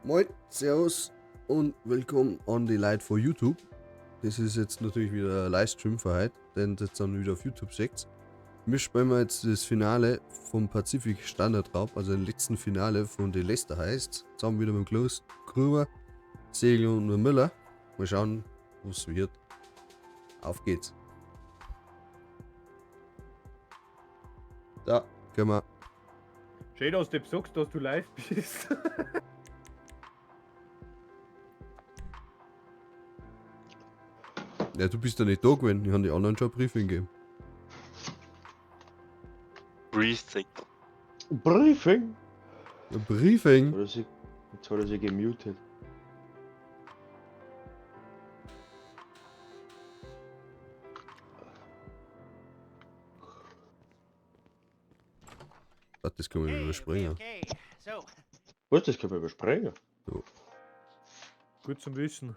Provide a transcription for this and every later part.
Moin, Servus und willkommen an die Leute von YouTube. Das ist jetzt natürlich wieder ein Livestream für heute, denn das dann wieder auf YouTube seht. Wir spielen jetzt das Finale vom Pazifik Standardraub, also den letzten Finale von den Leicester heißt. Zusammen wieder mit dem Klaus, Gruber, Segel und mit Müller. Mal schauen, was wird. Auf geht's. Da, können wir. Schön, dass du sagst, dass du live bist. Ja, du bist ja nicht da gewesen. Ich habe die anderen schon ein Briefing gegeben. Briefing. Briefing? Ein Briefing? Jetzt hat er sich gemutet. Warte, das kann man überspringen. Okay, so, Was, das kann man überspringen? So. Gut zum Wissen.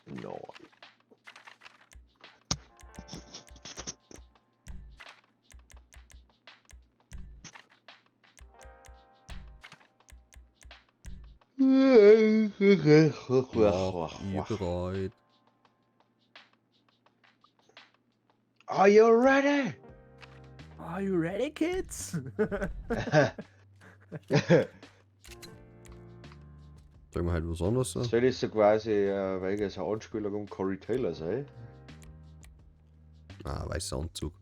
Nein. Mach ihr bereit. Are you ready? Are you ready, kids? Sagen wir halt was anderes. Da. Soll das so quasi wegen so eine Anspielung um Corey Taylor sein? Ah, weißer Anzug.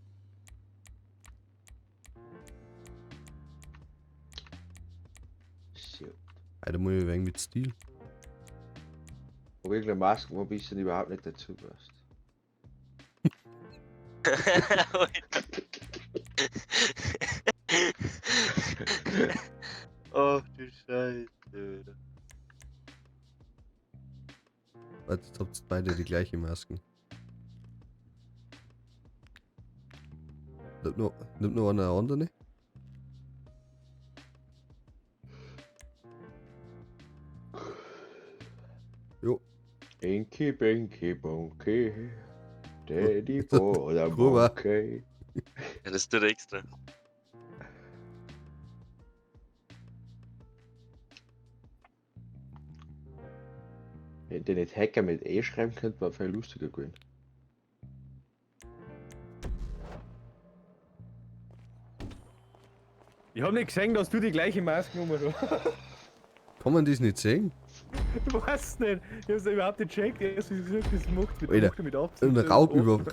So. Heute muss ich ein wenig mit Stil. Ob irgendeine Maske, wo ein bisschen überhaupt nicht dazu passt. Oh du Scheiße. Alter. Warte, jetzt habt ihr beide die gleiche Masken. Nimmt noch einer eine andere? Jo. Inky, Binky, Bunky. Daddy Boy oder Gruber. Monkey. Ja, das tut er extra. Wenn der nicht Hacker mit E schreiben könnte, wäre viel lustiger gewesen. Ich hab nicht gesehen, dass du die gleiche Maske genommen hast. Kann man das nicht sehen? Du weißt nicht. Ich hab's überhaupt nicht gecheckt. Erst wie gesagt, das macht mit, Alter, macht er mit Absicht. Ein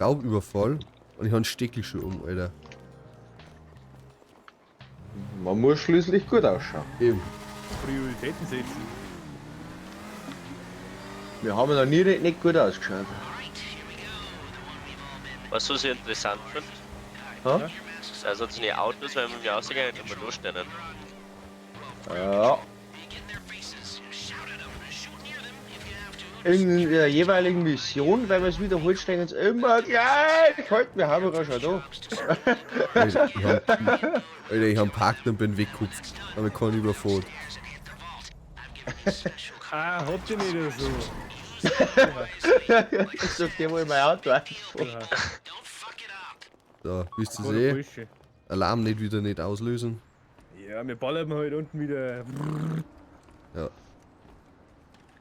Raubüberfall und ich hab einen Steckel schon um, Alter. Man muss schließlich gut ausschauen. Eben. Prioritäten setzen. Wir haben noch nie nicht gut ausgeschaut. Weißt du, was ich interessant finde? Ha? Also die Autos, wenn wir mir rausgehen, immer losstellen. Ja. In der jeweiligen Mission, wenn wir es wiederholt, stehen uns immer gleich. Halt, wir haben ja schon da. Alter, ich hab parkt und bin weggekupft. Aber ich kann überfahren. Ah, habt ihr nicht oder so. Ich sag dir, wo ich mein Auto einfahre. Da, wisst ihr War der eh? falsche. Alarm nicht wieder nicht auslösen. Ja, wir ballern halt unten wieder. Ja.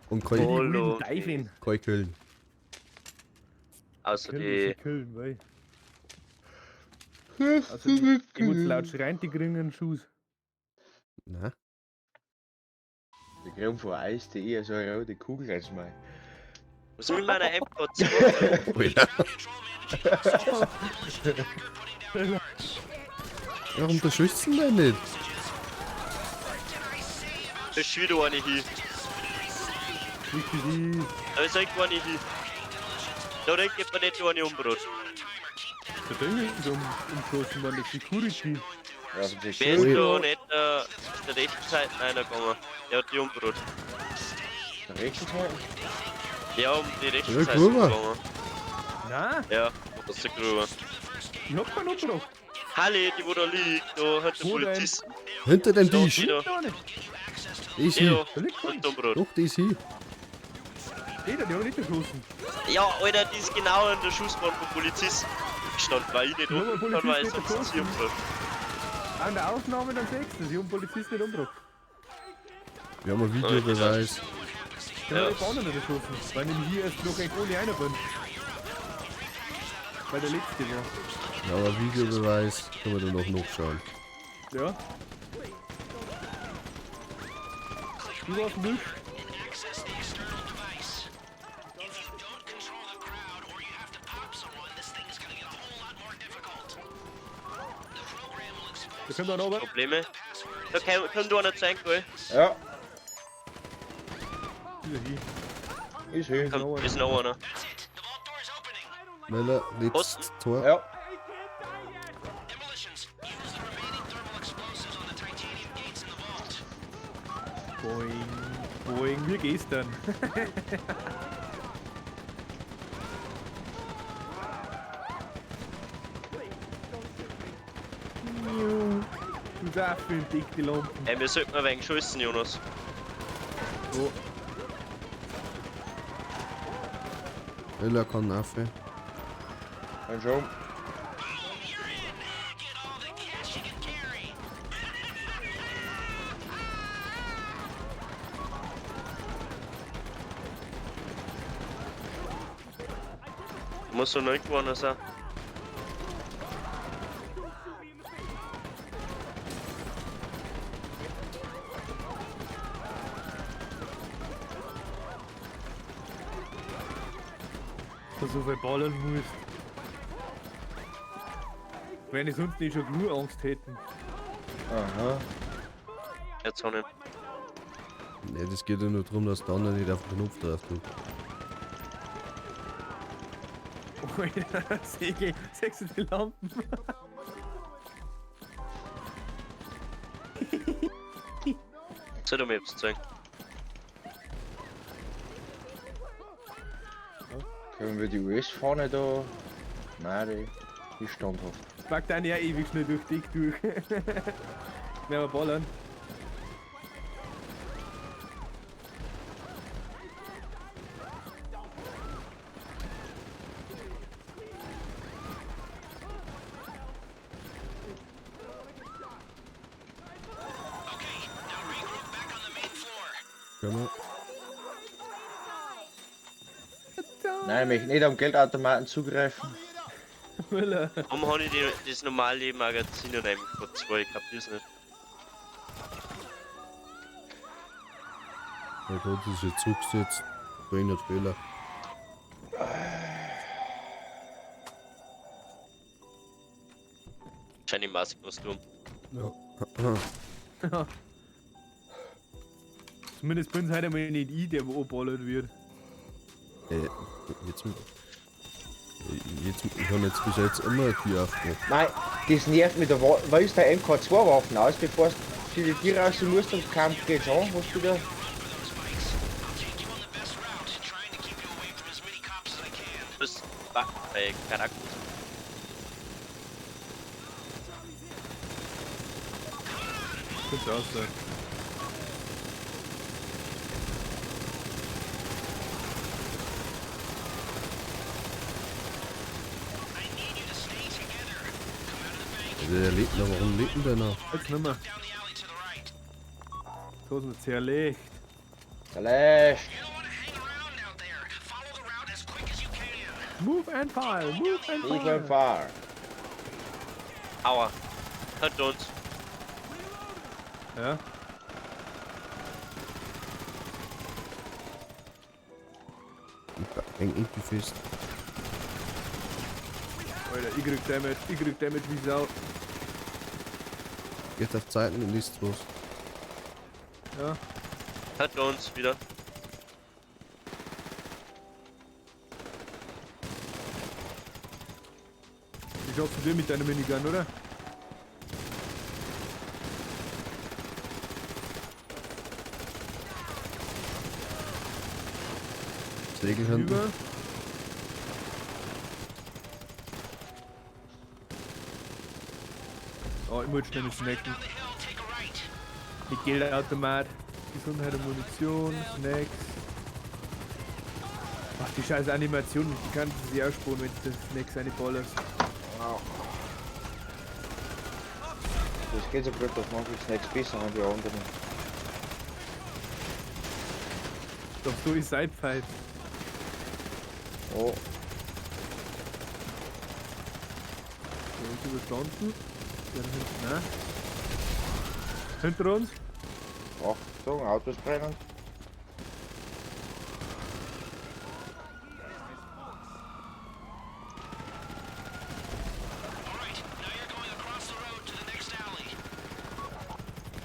Und kein, Hallo. Diving. kein Köln. Außer Köln, die. Köln, weil. Also, die muss laut schreien, die kriegen einen Schuss. Na? Wir kriegen von Eis.de so eine rote Kugel reinschmeißen. Was ist mit meiner MK2? Alter. Warum unterstützt denn der nicht? Da ist wieder eine hin. Richtig hin. Da ist irgendwo eine hin. Da geht man nicht eine umgebracht. Der Ding ist umgeschossen worden, der Security. Ja, von der Wer ist Ui. da nicht auf der rechten Seite reingegangen? Der hat die umgebracht. Der rechten Seite? Ja, um die rechte Ja, Seite Gruber. gegangen. Nein, Ja, das ist der Gruber. ich hab keinen umgebracht. Halle, die wo da liegt, da hat der Wo denn? Polizist. Hinter dem Da, Tisch. die da, Da nicht. Die ist die hier. da, Da liegt hat kein. umgebracht. Doch, die ist hier. Die da, die hab ich nicht erschossen. Ja, Alter, die ist genau an der Schussbahn vom Polizisten gestanden, weil ich nicht Ja, aber umgebracht habe, weil Polizist nicht sonst sie umgebracht. An der Aufnahme dann siehst du, ich hab den Polizisten nicht umgebracht. Wir haben einen Videobeweis. Dann ja. Hab ich Bahnen nicht erschossen, weil nämlich hier erst noch echt ohne einer bin. Weil der letzte war. Ja, aber Videobeweis können wir dann noch nachschauen. Ja. Du warst nicht. Da kommt einer runter. Probleme. Da kann du einer zeigen, gell? Ja, Wieder hier. ist hin. Komm, ist noch einer. Möller, letztes Osten. Tor. Ja. Boing, boing, wie gestern. Du darfst für dick die Lampen. Ey, wir sollten ein wenig schießen, Jonas. Oh, Möller kann rauf. Dann schon. Muss so neu geworden sein. Dass du so viel ballern musst. Wenn ich sonst nicht schon genug Angst hätten. Aha. Jetzt auch nicht. Ne, das geht ja nur darum, dass der andere nicht auf den Knopf drauf tut. Alter, Segel, sechs die Lampen. Soll ich mir etwas zeigen? Können wir die US-Fahne da? Nein, die ist standhaft. Pack deine ja ewig schnell durch dick durch. Werden wir ballern. Können wir? Nein, ich möchte nicht am Geldautomaten zugreifen. Müller. Warum habe ich das normale Magazin und MK2? Ich hab das nicht. Oh Gott, das ist jetzt zurückgesetzt. 300 Fehler. Wahrscheinlich Maskenkostüm. Ja. Zumindest bin's heute einmal nicht ich, der wo anballert wird. Jetzt, ich habe jetzt bis jetzt immer die aufgemacht. Nein, das nervt mich. Da war ist der MK2-Waffen aus, bevor du für die Tiere raus musst und kam geht's an, was du da. Das war bei Charakter. Könnte auch sein. Der lebt noch, warum lebt denn der noch? Jetzt nicht mehr. Tausend zerlegt. Zerlegt. Move and fire, move and Move fire. and fire. Aua. Hat uns. Ja. Ich häng irgendwie fest. Alter, ich krieg Damage wie Sau. Geht auf Zeiten und liest was. Ja. Hat uns wieder. Ich schaffst du dir mit deiner Minigun, oder? Segel hinten. Über. Oh, ich muss schnell snacken. Die Geldautomat, Gesundheit und Munition, Snacks. Ach, die scheiß Animation, die kann sich auch sparen, wenn du das Snacks reinballerst. Das geht so blöd, dass manche Snacks besser haben wie andere. Doch so ist Seitpfeif. Oh, Der ist überstanden. Der hinten auch. Hinter uns. Achtung, Autos brennen.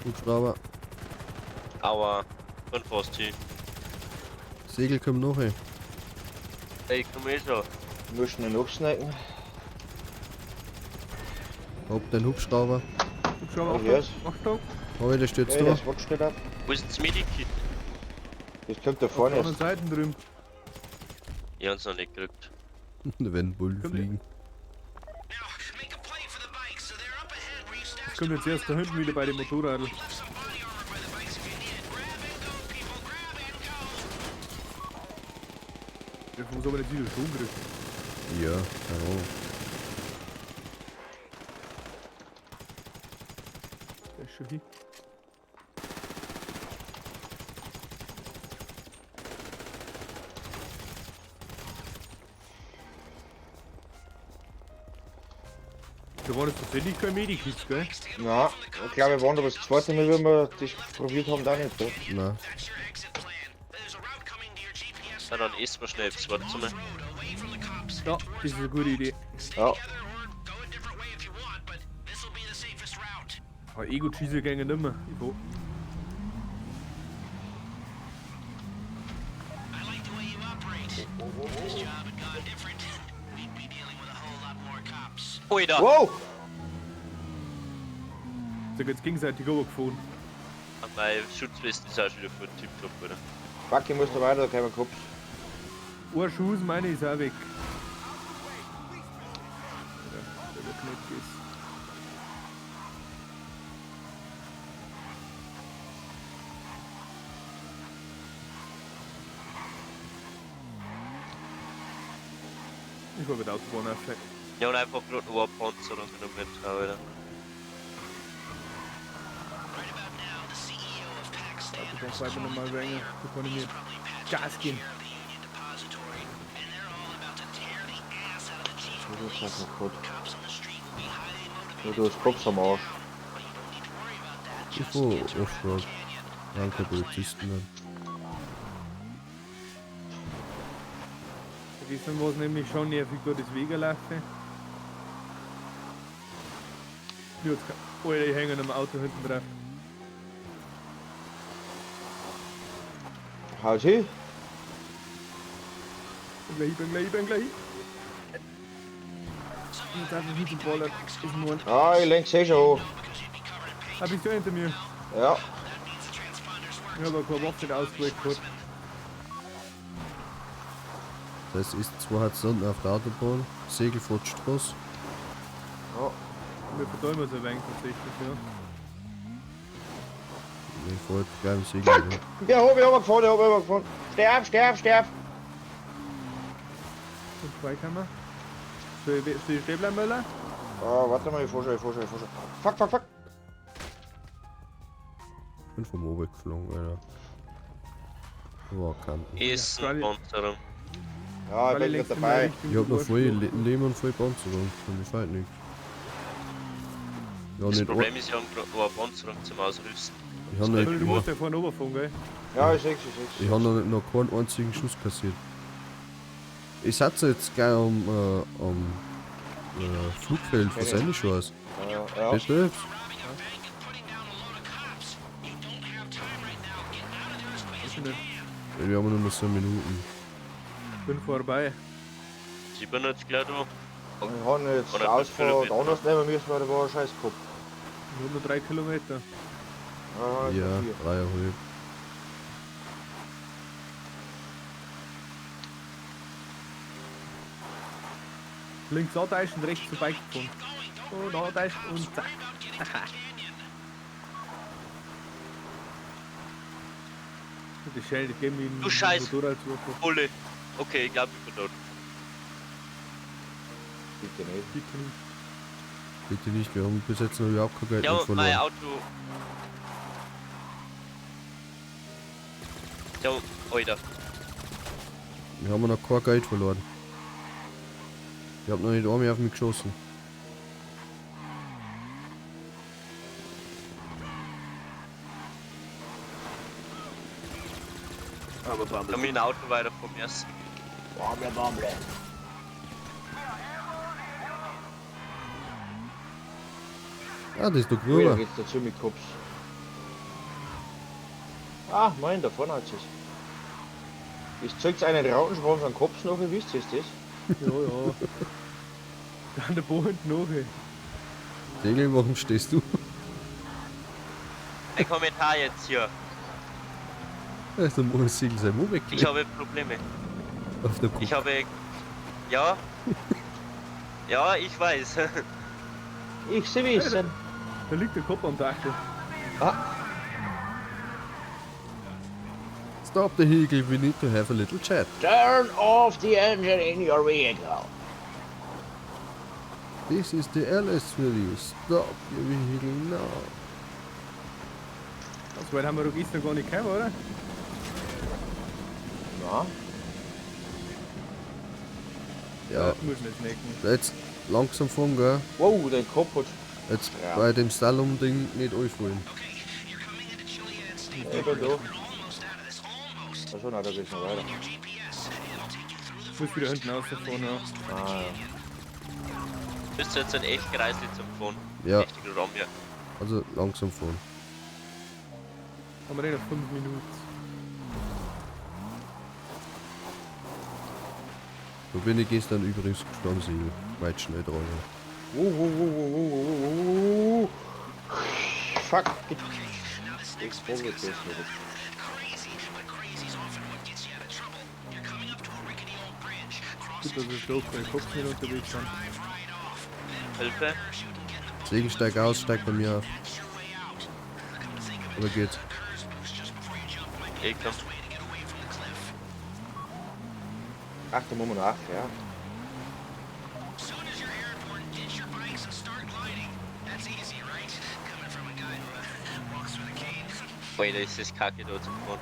Hubschrauber. Aua. Bin fast hin. Segel kommt noch, ey. Ey, ich komm eh schon. Muss schnell nachsnacken. Hab den Hubschrauber. Hubschrauber, Oh, Achtung. yes. Achtung. Hab ich, der steht Hey, da. das Watch steht ab. Wo ist denn das Medikit? Das kommt da Auf vorne der anderen erst. Seite drüben. Ich hab's noch nicht gekriegt. Wenn Bullen Komm, fliegen. Das kommt jetzt erst da hinten wieder bei dem Motorradl. Der muss aber nicht wieder schon gekriegt. Ja, keine Ahnung. Der ist schon hin. Da war das tatsächlich kein Medikit, gell? Na, ich glaube, wir waren aber das zweite Mal, wenn wir das probiert haben, da nicht. Da. Na, Na, dann essen wir schnell etwas. Warte mal. Ja, das ist eine gute Idee. Ja, Aber eh gut schießen gehen nimmer. Ich wo. Alter! Wow! Sind jetzt gegenseitig runtergefahren. Meine Schutzweste ist auch schon wieder voll tipptopp, oder? Fuck, ich muss da weiter, da kommen Cops. Ein Schuss, meine ist auch weg. Ja, der wird nicht gegessen. Ich war mit der Autobahn auf. Ja, und einfach gerade noch eine Panzerung genommen, Alter. Autobahn weiter nochmal rein. Da kann ich mir Gas geben. Das ist noch gut. Ja, du hast Cops am Arsch. ich fahr Offroad. Danke, Polizisten. Dann. Da gestern war es nämlich schon nervig, da das Weg laufen. Jetzt Alter, ich hänge am Auto hinten drauf. Haus hin. Bin gleich, bin gleich, bin gleich. Jetzt einfach hinten ballern. Ist nur ein. Ah, ich lenk's eh schon an. Ah, bist du hinter mir? Ja, Ich habe keine Waffe nicht ausgewählt gehabt. Das heißt, ist zwei hat's unten auf der Autobahn. Segel fährt Straße. ja. Wir verteilen uns ein wenig tatsächlich, ja. Ich fahr jetzt gleich im Segel. Wieder. Ja, hab ich aber gefahren, ich hab aber gefahren. Sterb, sterb, sterb. Und Zweikammer. Soll ich stehen bleiben, Möller? Ah, warte mal, ich fahr schon, ich fahr schon, ich fahr schon. Fuck, fuck, fuck. Bin vom Ober geflogen, Alter. War Kanten. Essen, Ja, Panzerung. Ja, ich Weil bin längst grad in meine dabei. Richtung Ich hab noch voll Arschloch. Leben und voll Panzerung. Und mir fällt nichts. Ja, Das nicht, Problem ist, ich habe gerade noch eine Panzerung zum Ausrüsten. ich hab nicht, Du musst ja vorne runterfahren, gell? Ja, ich seh's, ich seh's. ich hab noch keinen einzigen Schuss kassiert. Ich setze jetzt gleich am, am Flugfeld von seine schon aus. Ja, ja. Bitte? Weiß ich nicht. Wir haben nur noch so Minuten. Bin vorbei. Ich bin jetzt gleich da. Ich hab jetzt Oder Ausfahrt fünf anders nehmen müssen, weil da war ein scheiß Kopf. Nur noch 3 Kilometer. Ja, Ja, vier. 3,5. Links antäuschen und rechts vorbeigefahren. Und antäuschen und zack. Das ist schön, ich gebe mir Du Scheiß. Motorrad zu. Bulle. Okay, ich glaube, ich bin tot. Bitte nicht. Bitte nicht. Bitte nicht, wir haben bis jetzt noch überhaupt kein Geld Ja, mehr und mein verloren. Auto. Ja, Alter. Wir haben noch kein Geld verloren. Ich hab noch nicht einmal auf mich geschossen. Aber Bumble. Da mit dem Auto weiter vom ersten. Bamble, Bamble. Ah, das ist doch Ui, da rüber. geht's dazu mit Kops. Ah, moin, da vorne hat es. Ich zeigt einen Rautenschwanz an Kops noch, wie wisst ihr das? Ja, ja. Da an der Boden noch. Segel, warum stehst du? Ein Kommentar jetzt hier. Da ist der Moritz Siegel sein Moped Ich habe Probleme. auf der Ich habe. Ja. Ja, ich weiß. Ich sehe wissen. Da liegt der Kopf am Dackel. Stop the vehicle, we need to have a little chat. Turn off the engine in your vehicle. This is the LS video. Stop your vehicle now. So weit haben wir doch gestern gar nicht gekommen, oder? Na, Ja, Das muss nicht snacken. jetzt langsam fahren, gell? wow, dein Kopf hat. Jetzt Ja. bei dem Slalom-Ding nicht anfallen. Ich bin da. Achso, nein, da geht's noch weiter. Ich muss wieder hinten rausfahren, ja. Ah, ja. Bist du jetzt ein echt Kreisli zum Fahren? Ja, Richtiger Raum hier. also langsam fahren. Haben wir eh noch 5 Minuten. Da bin ich gestern übrigens gestorben, Siegel. Weit schnell dran. Wow, wow, wow, wow, wow, wow, wow. Fuck. Ich probier das nicht. Gut, dass es da bei Kopf nicht unterwegs sind. Hilfe. Segel, steig aus, steig bei mir auf. Oder geht's? Ich komm. Ach, da muss man nach, ja. Alter, ist das kacke da zum Fahren.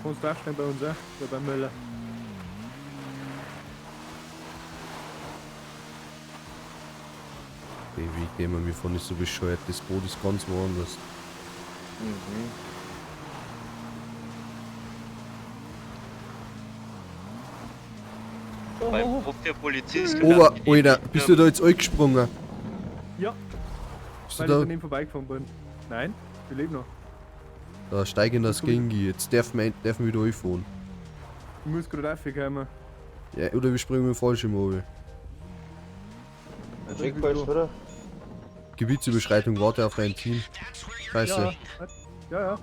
Du kannst aufsteigen bei uns auch, da beim Möller. Ey, wie gehen wir mir von nicht so bescheuert? Das Boot ist ganz woanders. Mhm. Beim Kopf der Polizist. Ober, Alter, bist du da jetzt eingesprungen? Ja, Bist du weil ich da? daneben vorbeigefahren bin. Nein, ich lebe noch. Da steig in das Gingi. Jetzt dürfen wir, wieder einfahren. Ich muss gerade raufkommen. Ja, oder wir springen mit dem Fallschirm runter. Ein Checkpoint, oder? Gebietsüberschreitung, warte auf dein Team. Scheiße. Ja, ja, ja.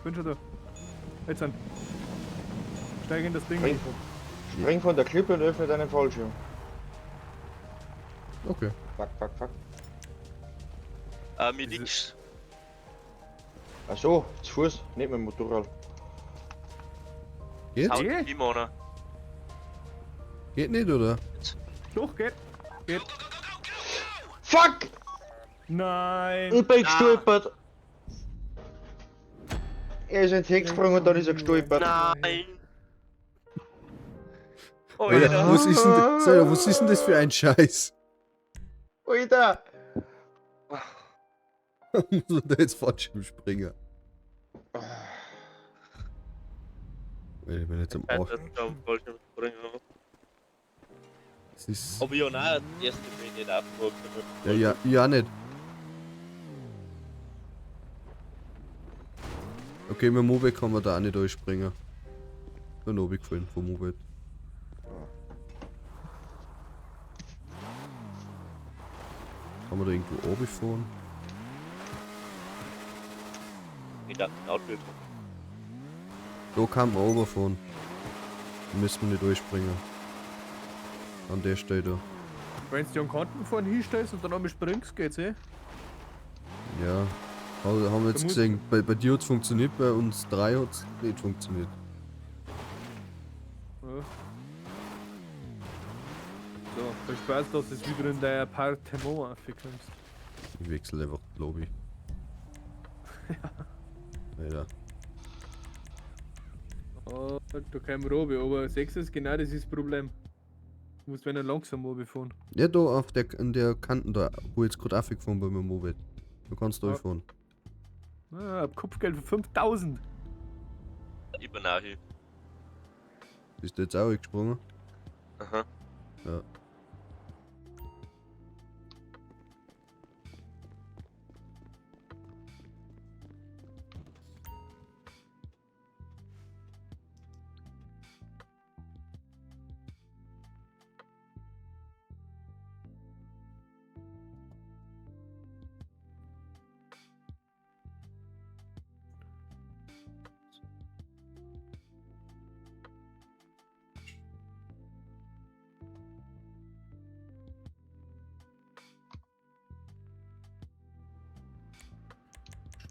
Bin schon da. Jetzt an. Steig in das Ding. Spring von der Klippe und öffne deinen Fallschirm. Okay. Fuck, fuck, fuck. Mit X. Ach so, zu Fuß, nicht mit dem Motorrad. Geht? Oder? Geht nicht, oder? Doch, geht. Geht. Fuck! Nein. Ich bin gestolpert. Er ist ins Heck gesprungen und dann ist er gestolpert. Nein! Alter, Alter. was ist denn, Alter, was ist denn das für ein Scheiß? Alter! Muss man da jetzt Fallschirm springen? Alter, ich bin jetzt am Arsch. Das ist. Aber ja, nein, das erste Mal nicht aufgehoben. Ja, ja, ich auch nicht. Okay, mit dem Moped kann man da auch nicht durchspringen. Bin runtergefallen vom Moped. Kann man da irgendwo runterfahren? Ich dachte, ein Auto gekommen. Da kann man runterfahren. Da müssen wir nicht durchspringen. An der Stelle da. Wenn du dir einen Kanten vorne hinstellst und dann einmal springst, geht's eh. Ja. Haben wir jetzt gesehen. Bei dir hat's funktioniert, bei uns drei hat's nicht funktioniert. Ja. So, viel Spaß, dass du jetzt wieder in dein Appartement aufkommst. Ich wechsle einfach die Lobby. Alter. Oh, da kein Robe, aber 6 ist genau das ist das Problem. Du musst wenn dann langsam fahren. Ja, da auf der, in der Kanten da, wo ich jetzt gerade aufgefahren bin mit dem Moped. Du kannst Ja. da fahren. Ah, hab Kopfgeld von 5000. Ich bin auch hier. Bist du jetzt auch gesprungen? Aha. Ja.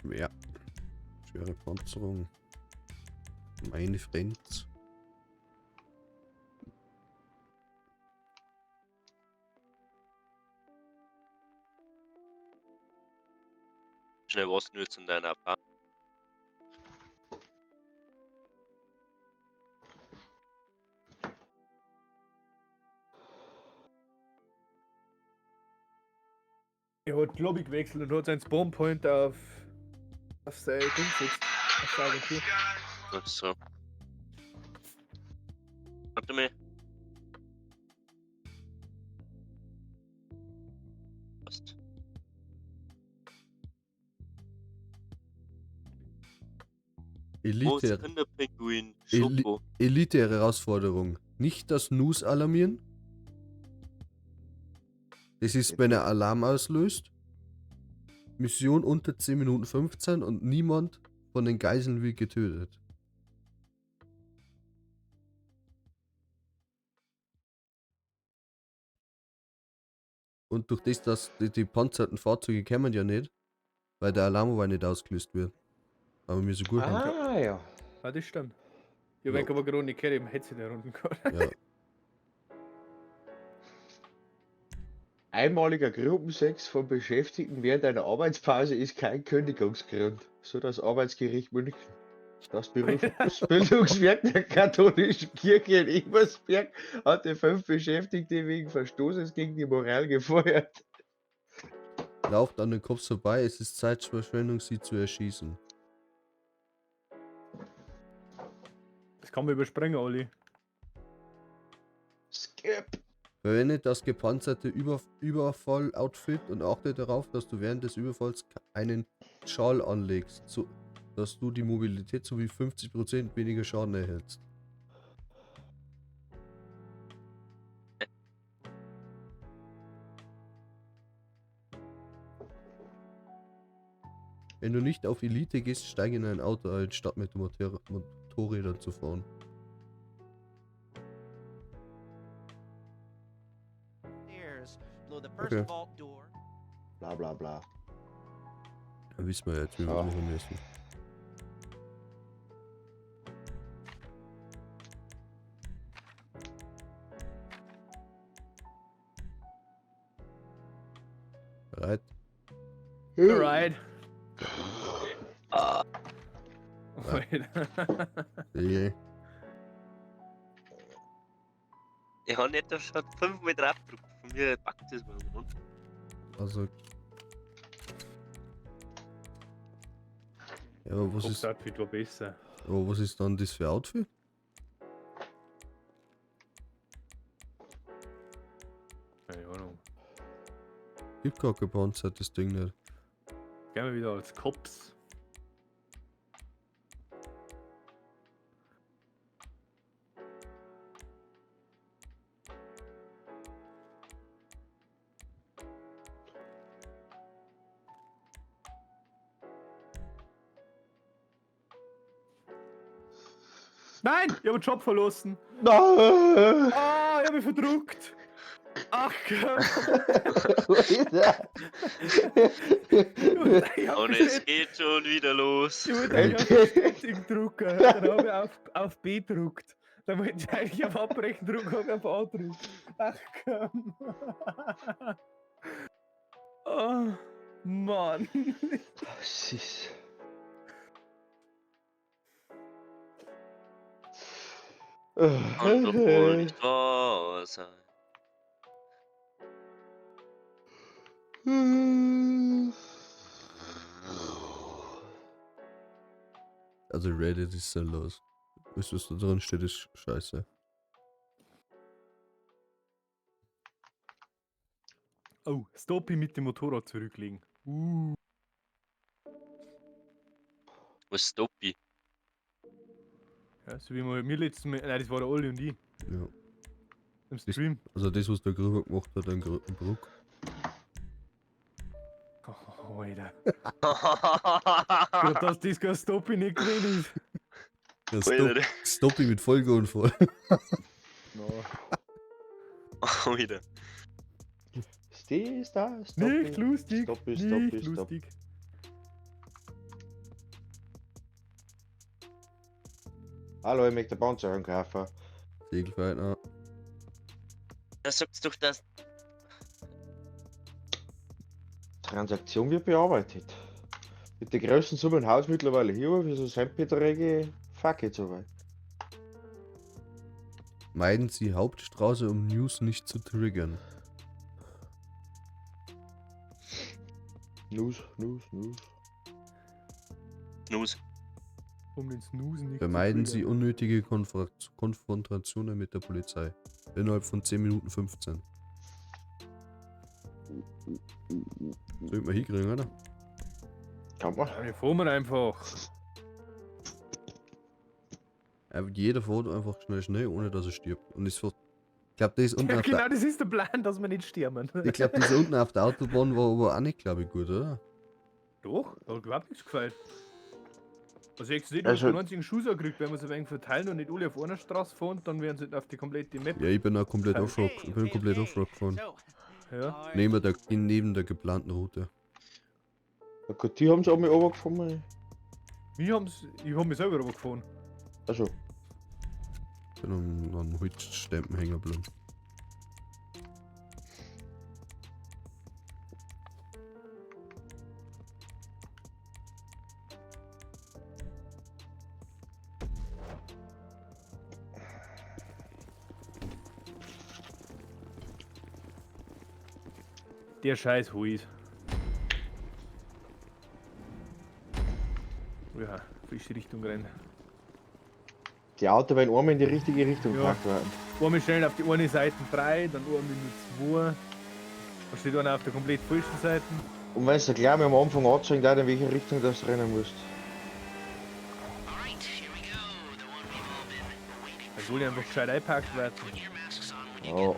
Schwer. Schwere Panzerung. Meine Friends. Schnell was nur zu deiner Paar. Er hat Lobby gewechselt und hat seinen Spawnpoint auf sein Ding gesetzt. Auf seine Agentur. Ach so. Warte mal. Passt. Wo ist Elite, Kinderpinguin? Eli- Schoko. Elite-Herausforderung. Nicht das News alarmieren. Das ist, wenn er Alarm auslöst. Mission unter 10 Minuten 15 und niemand von den Geiseln wird getötet. Und durch das, dass die panzerten Fahrzeuge kämen ja nicht, weil der Alarm aber nicht ausgelöst wird. Aber mir so gut haben. Ah ja. Ah, das stimmt. Ich hab Ja. aber gerade nicht gehört, ich hab Headset herunter gehabt. Ja. Einmaliger Gruppensex von Beschäftigten während einer Arbeitspause ist kein Kündigungsgrund, so das Arbeitsgericht München. Das Berufsbildungswerk der katholischen Kirche in Ebersberg hatte 5 Beschäftigte wegen Verstoßes gegen die Moral gefeuert. Lauft an den Cops vorbei, es ist Zeitverschwendung, sie zu erschießen. Das kann man überspringen, Olli. Skip. Verwende das gepanzerte Überfall-Outfit und achte darauf, dass du während des Überfalls einen Schal anlegst, so dass du die Mobilität sowie 50% weniger Schaden erhältst. Wenn du nicht auf Elite gehst, steig in ein Auto ein, statt mit Motorrädern zu fahren. Blow the first Okay. vault door. Bla bla bla. Dann wissen wir jetzt, wie wir Ja. es machen müssen. Bereit? Alright. Alter. Yeah. Ich habe nicht schon fünfmal drauf gedrückt. Von mir packt das mal runter. Also. Ja, aber was ist, Outfit war besser. aber was ist dann das für Outfit? Keine Ahnung. Gibt gar kein gepanzertes Ding nicht. Gehen wir wieder als Cops. Nein, ich habe einen Job verlassen. Nein! Ah, ich habe mich verdruckt. Ach Gott. Alter. Ich hab Und es geht schon wieder los. Ich wollte eigentlich auf Bestätigen drucken. Dann habe ich auf B gedruckt. Dann wollte ich eigentlich auf Abbrechen drucken, habe ich auf A gedruckt. Ach komm. Oh, Mann. Was ist? Kann doch wohl nicht wahr sein. Also Reddit ist sinnlos. Alles, was da drin steht, ist scheiße. Oh, Stoppie mit dem Motorrad zurücklegen. Was ist Stoppie? Ja, so wie wir letztes Mal. Nein, das war der Olli und ich. Ja. Im Stream. Also das, was der Grüber gemacht hat, an Bruck. Oh, Alter. Gerade, dass das kein Stoppie nicht gewesen ist. Ja, Stop, Stoppie mit Folgeunfall. No. Alter. Steh ist da, stopp. Nicht lustig. Stoppi, stoppi, Nicht stopp. lustig. Hallo, ich möchte Panzer kaufen. Segelfeiner. Da sagst doch, dass. Transaktion wird bearbeitet. Mit den größten Summen Haus mittlerweile hier, für so Centbeträge, fuck it soweit. Meiden Sie Hauptstraße, um News nicht zu triggern. News, News, News. Snooze. Um den Snoozen nicht Vermeiden zu Sie triggern. unnötige Konfrontationen mit der Polizei. Innerhalb von 10 Minuten 15. Soll ich mal hinkriegen, oder? Kann man. Ja, wir fahren einfach. Einfach jeder fährt einfach schnell, schnell, ohne dass er stirbt. Und es wird. Ich glaube, das unten Ja, auf genau, der, das ist der Plan, dass wir nicht sterben. ich glaub, das unten auf der Autobahn war aber auch nicht, glaube ich, gut, oder? Doch, da hat überhaupt nichts gefällt. Also ich sehe, du Also- hast einen einzigen Schuss gekriegt, wenn wir sie ein wenig verteilen und nicht alle auf einer Straße fahren, dann werden sie nicht auf die komplette Map. Ja, ich bin auch komplett Okay, Offroad, ich bin komplett Offroad gefahren. Ja. Neben der geplanten Route. Na gut, die haben sie auch mal runtergefahren. Wir haben's, ich hab mich selber runtergefahren. Also, Bin am Holzstempen hängen geblieben. Der scheiß Huis. Ja, falsche Richtung rein. die Auto werden einmal in die richtige Richtung Ja. gebracht werden. Einmal schnell auf die eine Seite 3, dann einmal nur 2. Da steht einer auf der komplett falschen Seite. Und wenn es da gleich mal am Anfang anzeigen darf, in welche Richtung das rennen musst. Dann soll ich einfach gescheit eingepackt werden. Ja.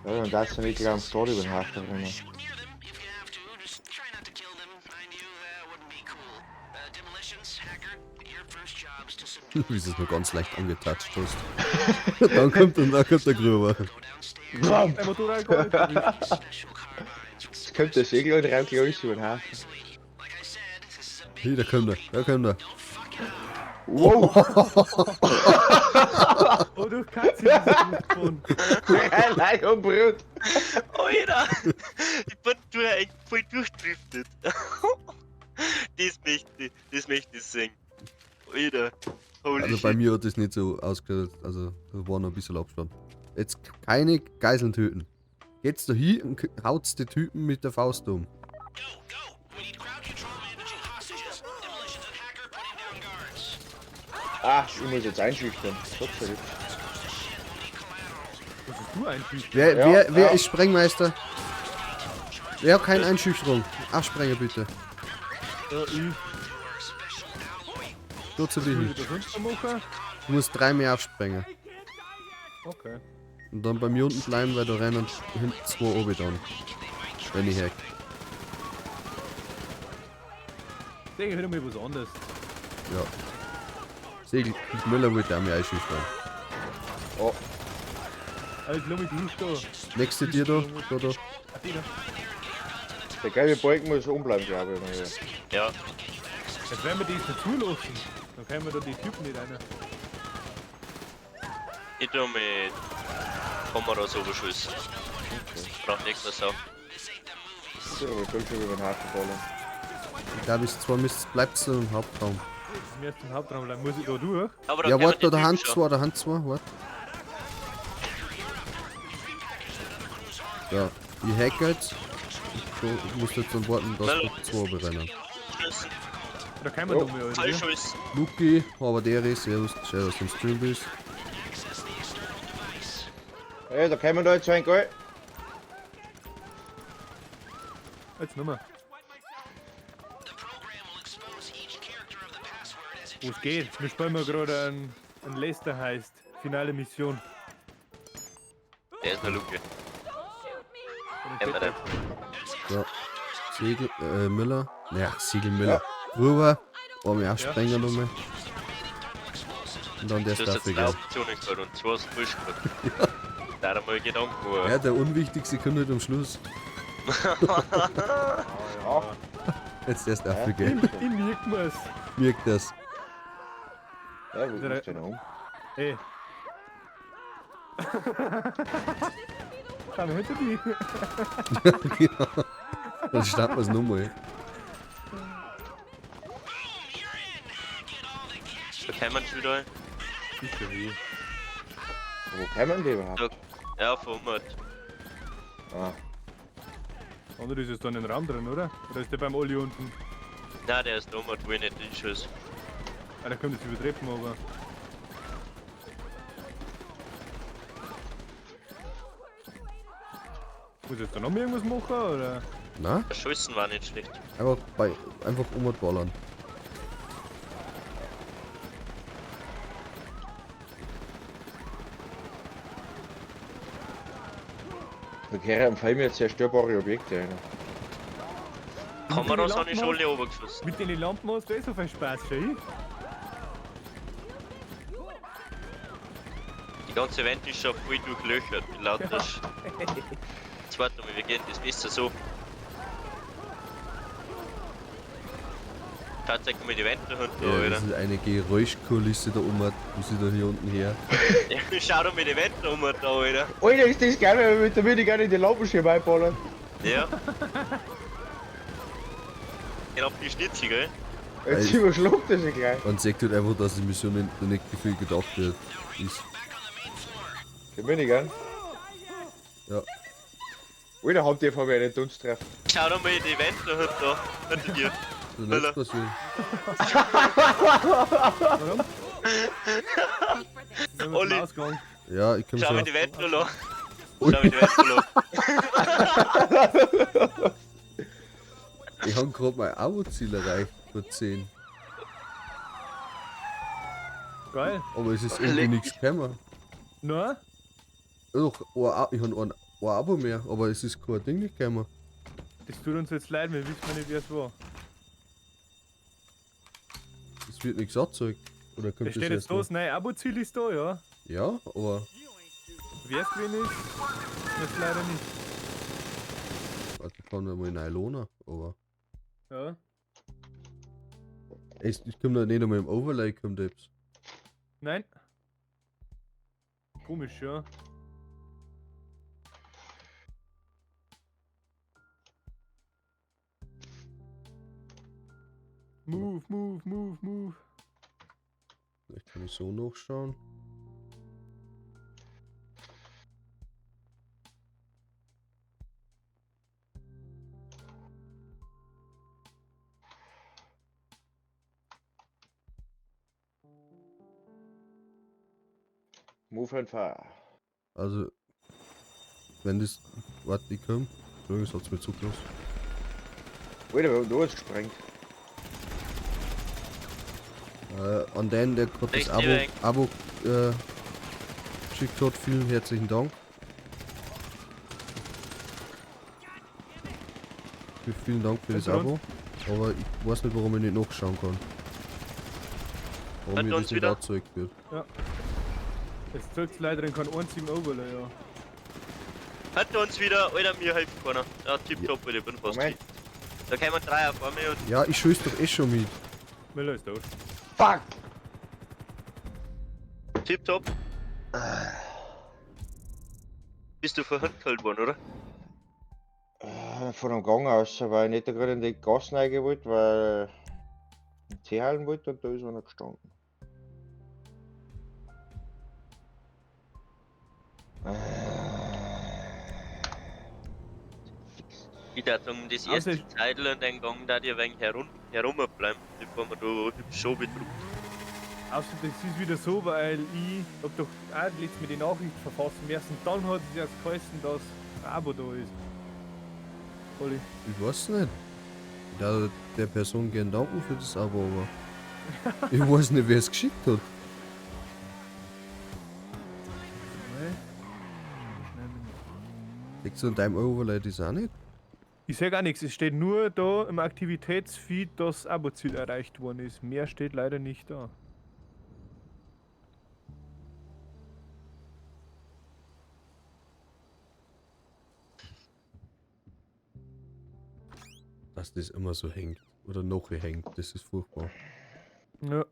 Ja, dann darfst du nicht gleich am Start über den Hafen rennen. Wie du es nur ganz leicht angetatscht hast. Dann kommt und dann kommt der Grüber. Bam! Dein Motorrad gar nicht erwischt. Jetzt kommt der Segel und rammt gleich alles über den Hafen. Hey, da kommt er, da kommt er. Wow! Oh, du Katze, bist du gefahren. Leid und Brot! Alter! Ich bin durch, voll durchdriftet. Das möchte ich sehen. Alter. Holy Also bei shit. mir hat das nicht so ausgeschaut, also da war noch ein bisschen Abstand. Jetzt keine Geiseln töten. Geht's da hin und haut's die Typen mit der Faust um. Ah, ich muss jetzt einschüchtern. Gott sei Dank. Was hast du einschüchtern? Wer, Ja, wer ja. ist Sprengmeister? Wer hat keine Einschüchterung? Absprenger bitte. Ja, ich. Dort zu Muss ich dich. das sonst noch machen? Du musst 3 mehr aufsprengen. Okay. Und dann bei mir unten bleiben, weil da rennen hinten 2 oben dann. Wenn ich hack. Denke ich wieder mal was anderes. Ja. Segel, Müller wollte auch mich einschüchtern. Oh, Also, lass mich durch da. Nächste dir da, da, da. Ah, die da. der gelbe Balken muss umbleiben, glaube ich. Ja, Jetzt werden wir die jetzt nicht zulassen. Dann können wir da die Typen nicht rein. ich tu mit Kameras überschießen. Braucht extra Sau. So, aber ich will schon über den Hafen ballern. Ich glaube, es zwar müsst, bleibt so im Hauptraum. Das ist mir zum Hauptraum bleiben. Muss ich da durch? Aber da Ja, kommen warte, die da der Hand Typen schon. zwei, der Hand zwei, warte. Ja, ich hack jetzt. Ich muss jetzt dann warten, dass wir zwei berennen. Schießen. Da kann man Jo. doch mehr, Voll oder? Schuss. Luki, aber der ist, servus, schön, dass du im Stream bist. Ey, da kommen da jetzt rein, gell? Jetzt nochmal. Wo es geht? Wir spielen mal gerade ein Lester heißt. Finale Mission. Der ist eine Luke. Und Ja, Ja. Segel, Müller. Naja, Siegel Müller. Rüber. Oh, mir auch Sprenger nochmal. Und dann der Du hast jetzt Staffel, drei gell. Optionen gehabt und zwei hast du falsch gehabt. Da hat er mal Gedanken gemacht. Ja, der unwichtigste kommt halt am Schluss. Ja. Jetzt der Staffel, gell. Ich merk mir's. Wirkt das. Ja, wo kommst du denn um? Ey. Schau mal hinter die. Genau. Dann starten wir es nochmal. Da kommen sie wieder. Ist ja weh. Wo kommen die überhaupt? Ja, von 100. Ah, Andere ist jetzt da in den Raum drin, oder? Oder ist der beim Olli unten? Nein, der ist da 100, wo ich nicht hinschuss. Ah, der kommt jetzt über Treppen, aber. Muss ich jetzt da noch mehr irgendwas machen, oder? Na? Der Schussen war nicht schlecht. Einfach bei, einfach umballern. da gehören fallen mir zerstörbare Objekte rein. Kameras den habe ich schon Lampen alle runtergeschossen. Mit den Lampen hast du eh so viel Spaß, schon? Die ganze Wand ist schon voll durchlöchert mit lauter. Jetzt warte mal, wir gehen das besser so. Tatsächlich mal die Wand da hinten, Ja, Alter. das ist eine Geräuschkulisse da oben, wo sie da hier unten her. Ja, schau doch mal die Wand da oben da, Alter. Alter, ist das geil, wenn wir mit der Minigun in die Lampenschirm einballern. Ja. Genau, die Schnitzel, gell? Jetzt Ey. überschluckt er sich gleich. Man sieht halt einfach, dass die Mission nicht viel gedacht wird. Ist. Die Minigun? Ja. Alter, habt ihr von mir einen Dunst treffen. Schau doch mal die Wand da hinten da, hinter dir. Das ist nichts passiert. Warum? Sind wir Olli. zum Ausgang. Ja, ich komm Schau schon. mir die Wand da an. Schau mir die Wand da an. Ich hab grad mein Abo-Ziel erreicht vor 10. Geil. Aber es ist irgendwie nichts gekommen. Na? Doch, ich hab ein Abo mehr, aber es ist kein Ding nicht gekommen. Das tut uns jetzt leid, wir wissen nicht, wer es war. Es wird nichts angezeigt. Oder kommt Da das steht jetzt erst da, noch? das neue Abo-Ziel ist da, ja. Ja, aber. Wer es gewesen ist, das leider nicht. Warte, ich kann mal in Ilona, aber. Ja. Es kommt noch nicht einmal im Overlay kommt etwas. Nein. Komisch, ja. Move, move, move, move. Vielleicht kann ich so nachschauen. Move and fire. Also, wenn das. Warte, ich komm. Entschuldigung, es hat's mir zugelassen. Alter, wir haben da jetzt gesprengt. An den, der gerade das Echt Abo, direkt. Abo geschickt hat, vielen herzlichen Dank. Vielen Dank für das Danke. Abo. Aber ich weiß nicht, warum ich nicht nachschauen kann. Warum Hört mir uns das nicht wieder? angezeigt wird. Es zeigt leider in keinen einzigen Overlay, ja. Hat uns wieder, Alter, mir hilft keiner. Ja, tipptopp, Alter, ich bin fast Moment. fit. Da kämen drei vor mir und Ja, ich schieß doch eh schon mit. Müller ist tot. Fuck! tipptopp. Bist du vorhin geholt worden, oder? Von dem Gang aus, weil ich nicht da gerade in die Gassen reingewollt, weil Tee holen wollte und da ist einer gestanden. Fix. Ich würde sagen, das erste Also- Zeitl und den Gang da die ein wenig herumbleiben, bevor man da hübsch so bedruckt. Außer das ist wieder so, weil ich hab doch auch letztes Mal die Nachricht verfassen müssen und dann hat es erst geheißen, dass ein Abo da ist. Olli. Ich weiß nicht. Ich darf der Person gern danken für das Abo, aber ich weiß nicht, wer es geschickt hat. Liegt so in deinem Overlay das auch nicht? Ich sehe gar nichts, es steht nur da im Aktivitätsfeed, dass Abo-Ziel erreicht worden ist. Mehr steht leider nicht da. Dass das immer so hängt. Oder noch hängt. Das ist furchtbar. Ja.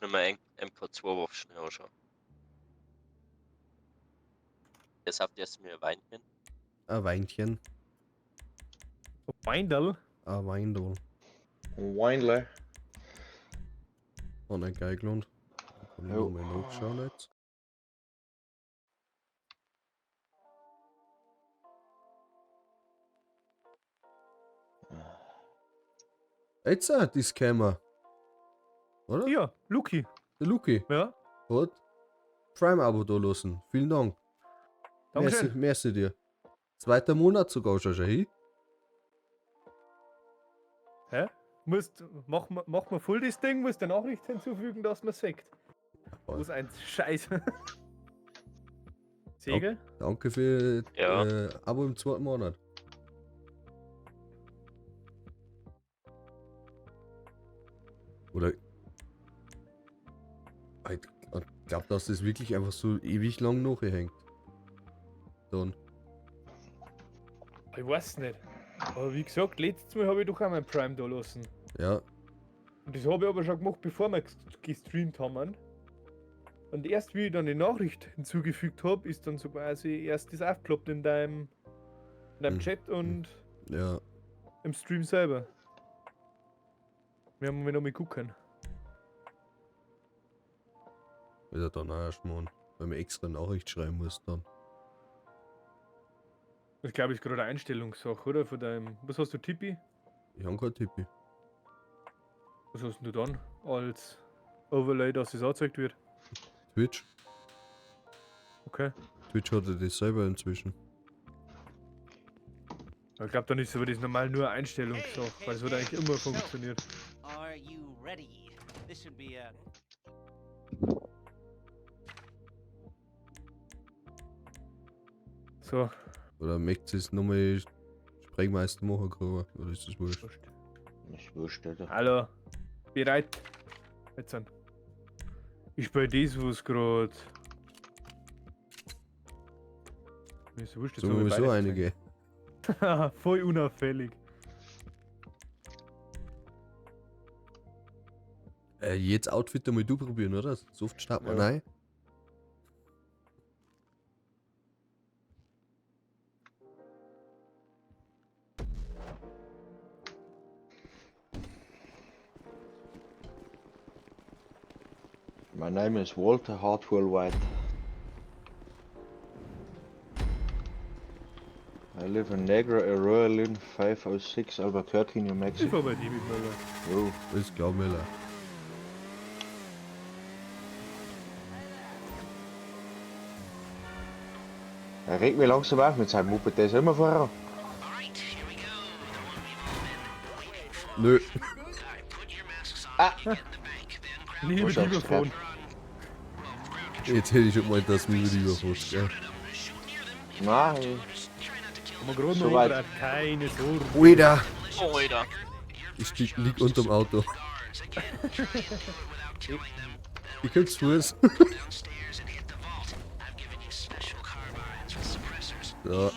Wenn man MK2 Waffe schnell anschauen. Jetzt habt ihr erst mir ein Weinchen. Ein Weinchen. Weindl? Ein Weindl. Weinle. Und ein Geiglund. Kann ich Jo. nochmal nachschauen jetzt. Jetzt auch, das käme. Oder? Ja, Luki. Der Luki Ja, hat Prime-Abo da lassen. Vielen Dank. Dankeschön. Merci, merci dir. Zweiter Monat sogar schon, schon hin. Hä? Musst, mach mal voll das Ding, musst der Nachricht hinzufügen, dass man sagt. Was ein Scheiß. Segel? Danke für Ja. Abo im zweiten Monat. Oder. Ich glaube, dass das wirklich einfach so ewig lang nachhängt. Dann. Ich weiß nicht. Aber wie gesagt, letztes Mal habe ich doch auch mein Prime da lassen. Ja, Und das habe ich aber schon gemacht, bevor wir gestreamt haben. Und erst wie ich dann die Nachricht hinzugefügt habe, ist dann so quasi erst das aufgeploppt in deinem, Mhm. Chat und ja. im Stream selber. Wir haben mal noch mal gucken. Wieder dann auch erst mal, weil man extra Nachricht schreiben muss dann. Das glaube ich ist gerade eine Einstellungssache, oder? Von deinem. Was hast du, Tippi? Ich habe keinen Tippi. Was hast denn du dann als Overlay, dass das angezeigt wird? Twitch. Okay. Twitch hatte das selber inzwischen. Ich glaube, dann ist aber das normal nur eine Einstellungssache, weil es hat eigentlich immer funktioniert. Are you ready? This should be a So. Oder möchtest du es nochmal Sprengmeister machen, Gruber? Oder ist das wurscht? Wurscht. Ist wurscht, Alter. Hallo. Bereit. Jetzt an. Ich spiele das, was gerade. Mir ist wurscht, jetzt hab ich Sowieso beides einige. gesehen. Voll unauffällig. Jetzt Outfit einmal du probieren, oder? So oft startet man Ja. rein. My name is Walter Hartwell White. I live in Negra Arroyo 506 Albuquerque, New Ich Mexico. fahr bei dir mit Möller. Oh, Ist klar, Miller. er regt mich langsam auf mit seinem Moped, der ist immer voran. Nö. Ah, Liebe Was sagst du Telefon. Jetzt hätte ich schon gemeint, dass mir über überfährst, gell? nein, Haben wir gerade So noch weit. umgedreht. Keine Sorge. Alter! Alter. Ich lieg unterm Auto. Ich krieg's Fuß. So,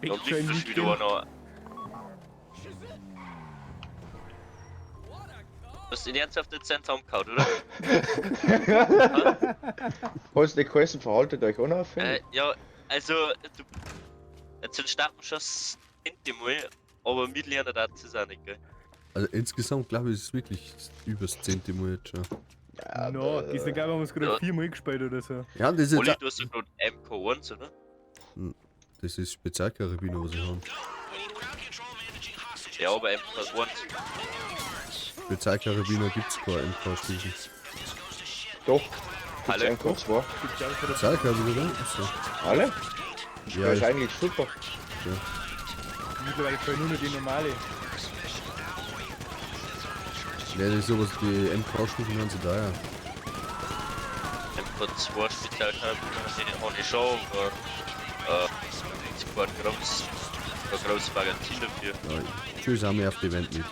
Da liegt schon wieder einer. Hast du ihn ernsthaft jetzt zusammengehauen, oder? Hast du nicht geheißen, verhaltet euch unauffällig? Ja, also, du. Jetzt starten wir schon das 10. Mal, aber mitlernen darf es auch nicht, gell? Also insgesamt glaube ich, ist es wirklich über das 10. Mal jetzt schon. Ja, No, gestern glaube ich, haben wir es gerade Ja. viermal gespielt oder so. Ja, das ist Olli, jetzt du hast doch gerade MK1, oder? Das ist Spezialkarabiner, was ich habe. Ja, aber MK1. Spezialkarabiner gibt es keine MK-Stufen. Doch. Gibt's Alle? MK2. Gibt's auch schon. Spezialkarabiner? Achso. Alle? Ja, Ja, ist ich, eigentlich super. Mittlerweile spielen nur noch die normale. ja, das ist sowas, die MK-Stufen haben sie da ja. MK2 Spezialkarabiner habe ich schon, aber. Ist kein großes Magazin dafür. Ja, tschüss, haben wir auf die Wand mit.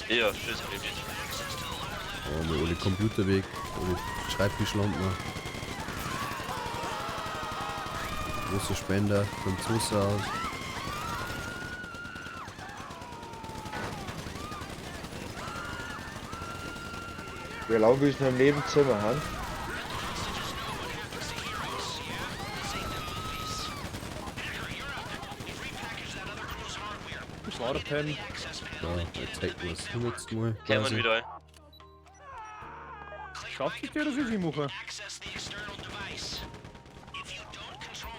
Ja, tschüss, Baby. Oh, mit alle Computer weg, alle Schreibtischlampen. Großer Spender, kommt Wasser aus. Wie lange willst du noch im Nebenzimmer haben? Warten. Ja, jetzt hätten wir es 100. Mal. Kommen quasi. wieder ein. Schafft sich der oder soll ich machen?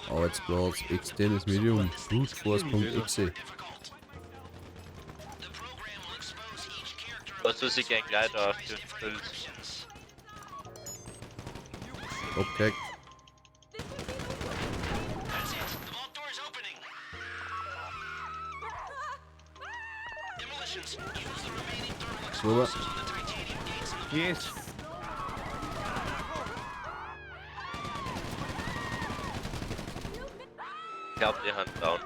Arbeitsplatz, externes Medium, bruteforce.exe. Was was ich gern gleich da auf den Bild. Abgehackt. Sauber. Yes. Ich glaube, die haben down.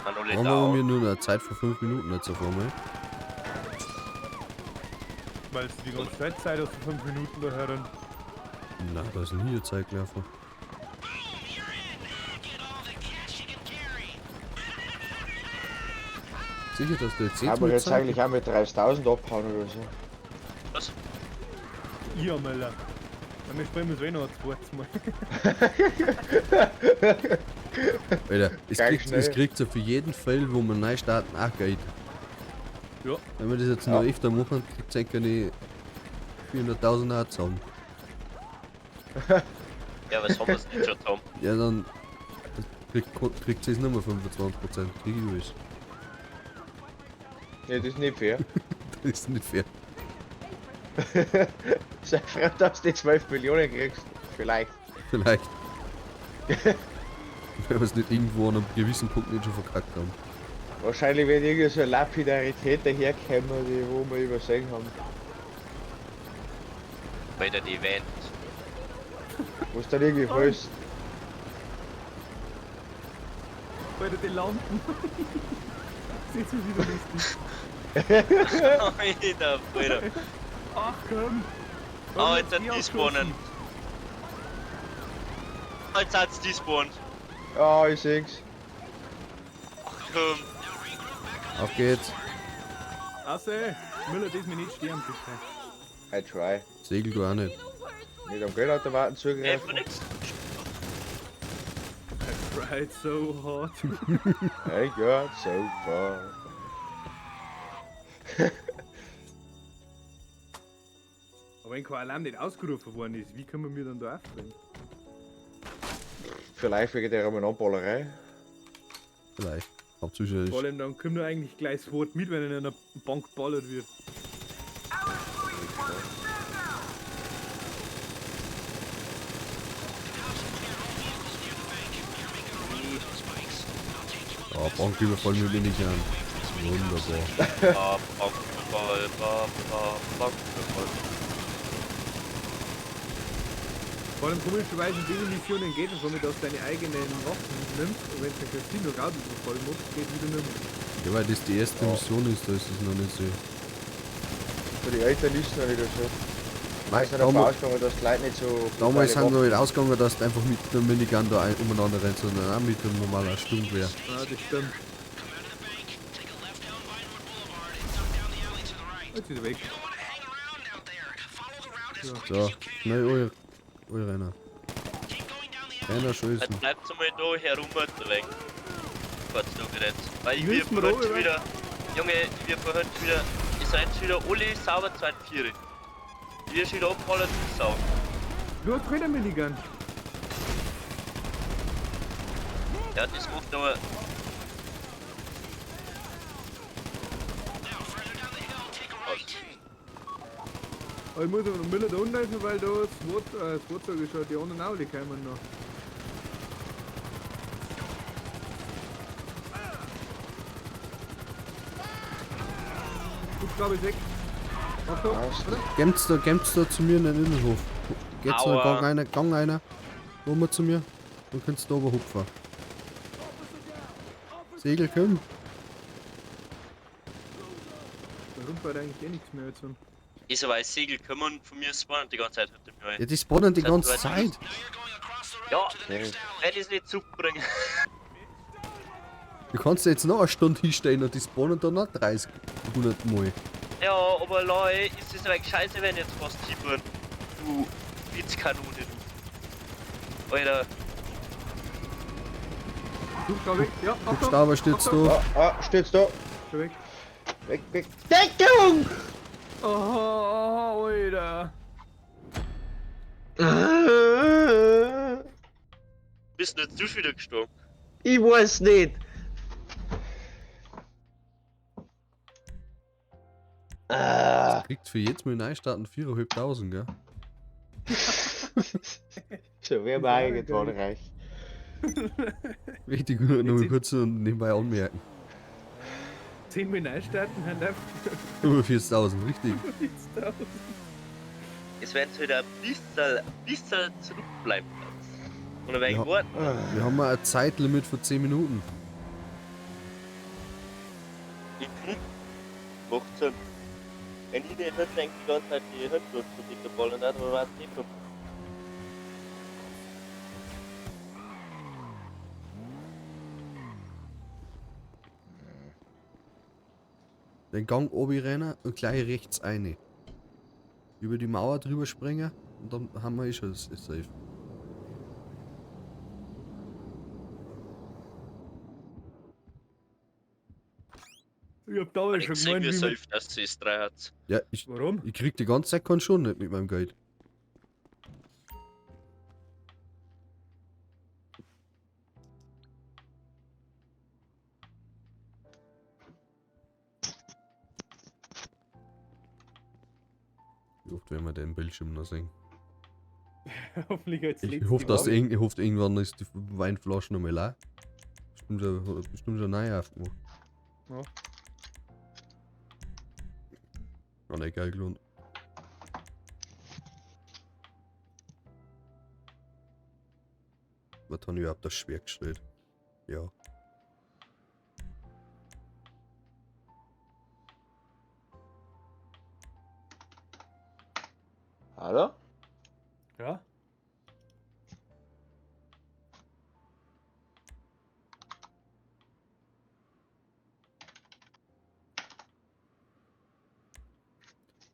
Alle Warum haben wir down. nur eine Zeit von 5 Minuten jetzt auf einmal? Weil es die ganze Zeit Zeit hast, 5 Minuten da hören. Na, da ist nie eine Zeit gelaufen. Sicher, dass du jetzt Aber mal jetzt Zeit eigentlich auch mit 30.000 abhauen oder so. Was? Ja, Möller. Ja, wir spielen es eh noch ein zweites Mal. Alter, Geil es schnell. kriegt ja für jeden Fall, wo wir neu starten, auch Geld. Ja. Wenn wir das jetzt Ja. noch öfter machen, kriegt es keine 400.000 auch zusammen. Ja, was haben wir denn schon zusammen? Ja, dann kriegt es nur mehr 25%. Krieg ich alles. Nee, das ist nicht fair. Das ist nicht fair. Sei froh, dass du die 12 Millionen kriegst. Vielleicht. Vielleicht. Wenn wir es nicht irgendwo an einem gewissen Punkt nicht schon verkackt haben. Wahrscheinlich wird irgendwie so eine Lapidarität daherkommen, die wo wir übersehen haben. Bei der Event. Wo es dann irgendwie heißt, Alter, die Lampen. Das ist wieder lustig. Alter, Alter. Ach komm. Oh, jetzt hat die spawnen. Oh, jetzt hat's die spawnt. ja, ich seh's. Ach komm. Auf geht's. Also, Müller, das mir nicht sterben, bitte. I try. Segel du auch nicht. Nicht am Geldautomaten Ey, zugreifen. für nix. I tried so hard. I got so far. Aber wenn kein Alarm nicht ausgerufen worden ist, wie können wir dann da aufbringen? Vielleicht wegen der Anballerei. Vielleicht. Hauptsächlich. Vor allem dann kommt doch eigentlich gleich das Wort mit, wenn in einer Bank geballert wird. Ja, Banküberfall mit mir nicht an. Wunderbar. Ah, Banküberfall, Banküberfall. Vor allem komischerweise in diesen Missionen geht es, womit du deine eigenen Waffen nimmst und wenn du den Casino Raubüberfall machst, geht wieder nicht mehr. Ja, weil das die erste Ja. Mission ist, da ist es noch nicht so. Für die Eltern ist noch wieder so. Nein, ist ja davon ausgegangen, dass die Leute nicht so. Damals brutale sind wir halt ausgegangen, dass du einfach mit der Minigun da umeinander rennst, sondern auch mit dem normalen Sturmgewehr. Ah, das stimmt. Jetzt ist er weg. So, schnell eure Renner. Renner schießen. Jetzt bleibt mal da herum weg. Kurz da gerettet. Weil ich Müssen wir wir vorhin schon runter? wieder. Junge, ich wir vorhin schon wieder. Ihr seid schon wieder alle sauber 2-4. Wir schon wieder abgeholt und sau. Du hast keine Minigun. Ja, das macht aber. Aus. Aber ich muss aber noch Müller da unten helfen, weil da das Fahrzeug ist schon, die anderen auch, die kommen noch. Hubschrauber ist weg. Achtung, Passt. oder? Gehmt's da zu mir in den Innenhof. Geht's da, Aua. gang einer. Rüber zu mir. Dann könntest du da hupfen. Segel kommen. Da runter war eigentlich eh nichts mehr jetzt. Ist aber ein Segel kommen von mir spawnen die ganze Zeit hinter mir. Ja, die spawnen die Das ganze weiß ich Zeit. Ja, Ja. wenn ich es nicht zurückbringe. Du kannst jetzt noch eine Stunde hinstellen und die spawnen dann noch 30, 100 Mal. Ja, aber Leute, ist es eigentlich scheiße, wenn ich jetzt fast hin bin. Du Blitzkanone, du. Alter, Hubschrauber weg. Ja, Achtung. Hubschrauber stürzt da. Ah, ah, stürzt da. Schon weg. Weg, weg. Deckung! Oh, Alter. bist du jetzt du schon wieder gestorben? Ich weiß nicht. Ah. Kriegt für jedes Mal Neustarten 4.500, gell? So wäre mir irgendwann reich. Richtig, nur noch kurz und nebenbei anmerken. 10 Mal neustarten, haben einfach 45.000, richtig. 40.000. Es werden wieder ein bisschen zurückbleiben. Und ein wenig Ja. warten. Wir haben mal ein Zeitlimit von 10 Minuten. Mhm. Macht Sinn. Wenn ich nicht hätte, eigentlich die ganze Zeit die Hände zu dicker Ball und aber war es nicht fünf. Den Gang obi rennen und gleich rechts eine. Über die Mauer drüber springen und dann haben wir eh schon das safe. Ich hab damals schon Ich sehe gemeint, mir wie safe, dass sie es 3 hat. Ja, ich, Warum? ich krieg die ganze Zeit keinen schon nicht mit meinem Geld. Wie oft werden wir den Bildschirm noch sehen? Hoffentlich als Ich letzte hoffe, dass Mal. ich hoffe, irgendwann ist die Weinflasche noch mal leer. Bestimmt schon neu aufgemacht. Ja. War nicht geil gelohnt. Was habe ich überhaupt das schwer gestellt? Ja. Hallo? Ja.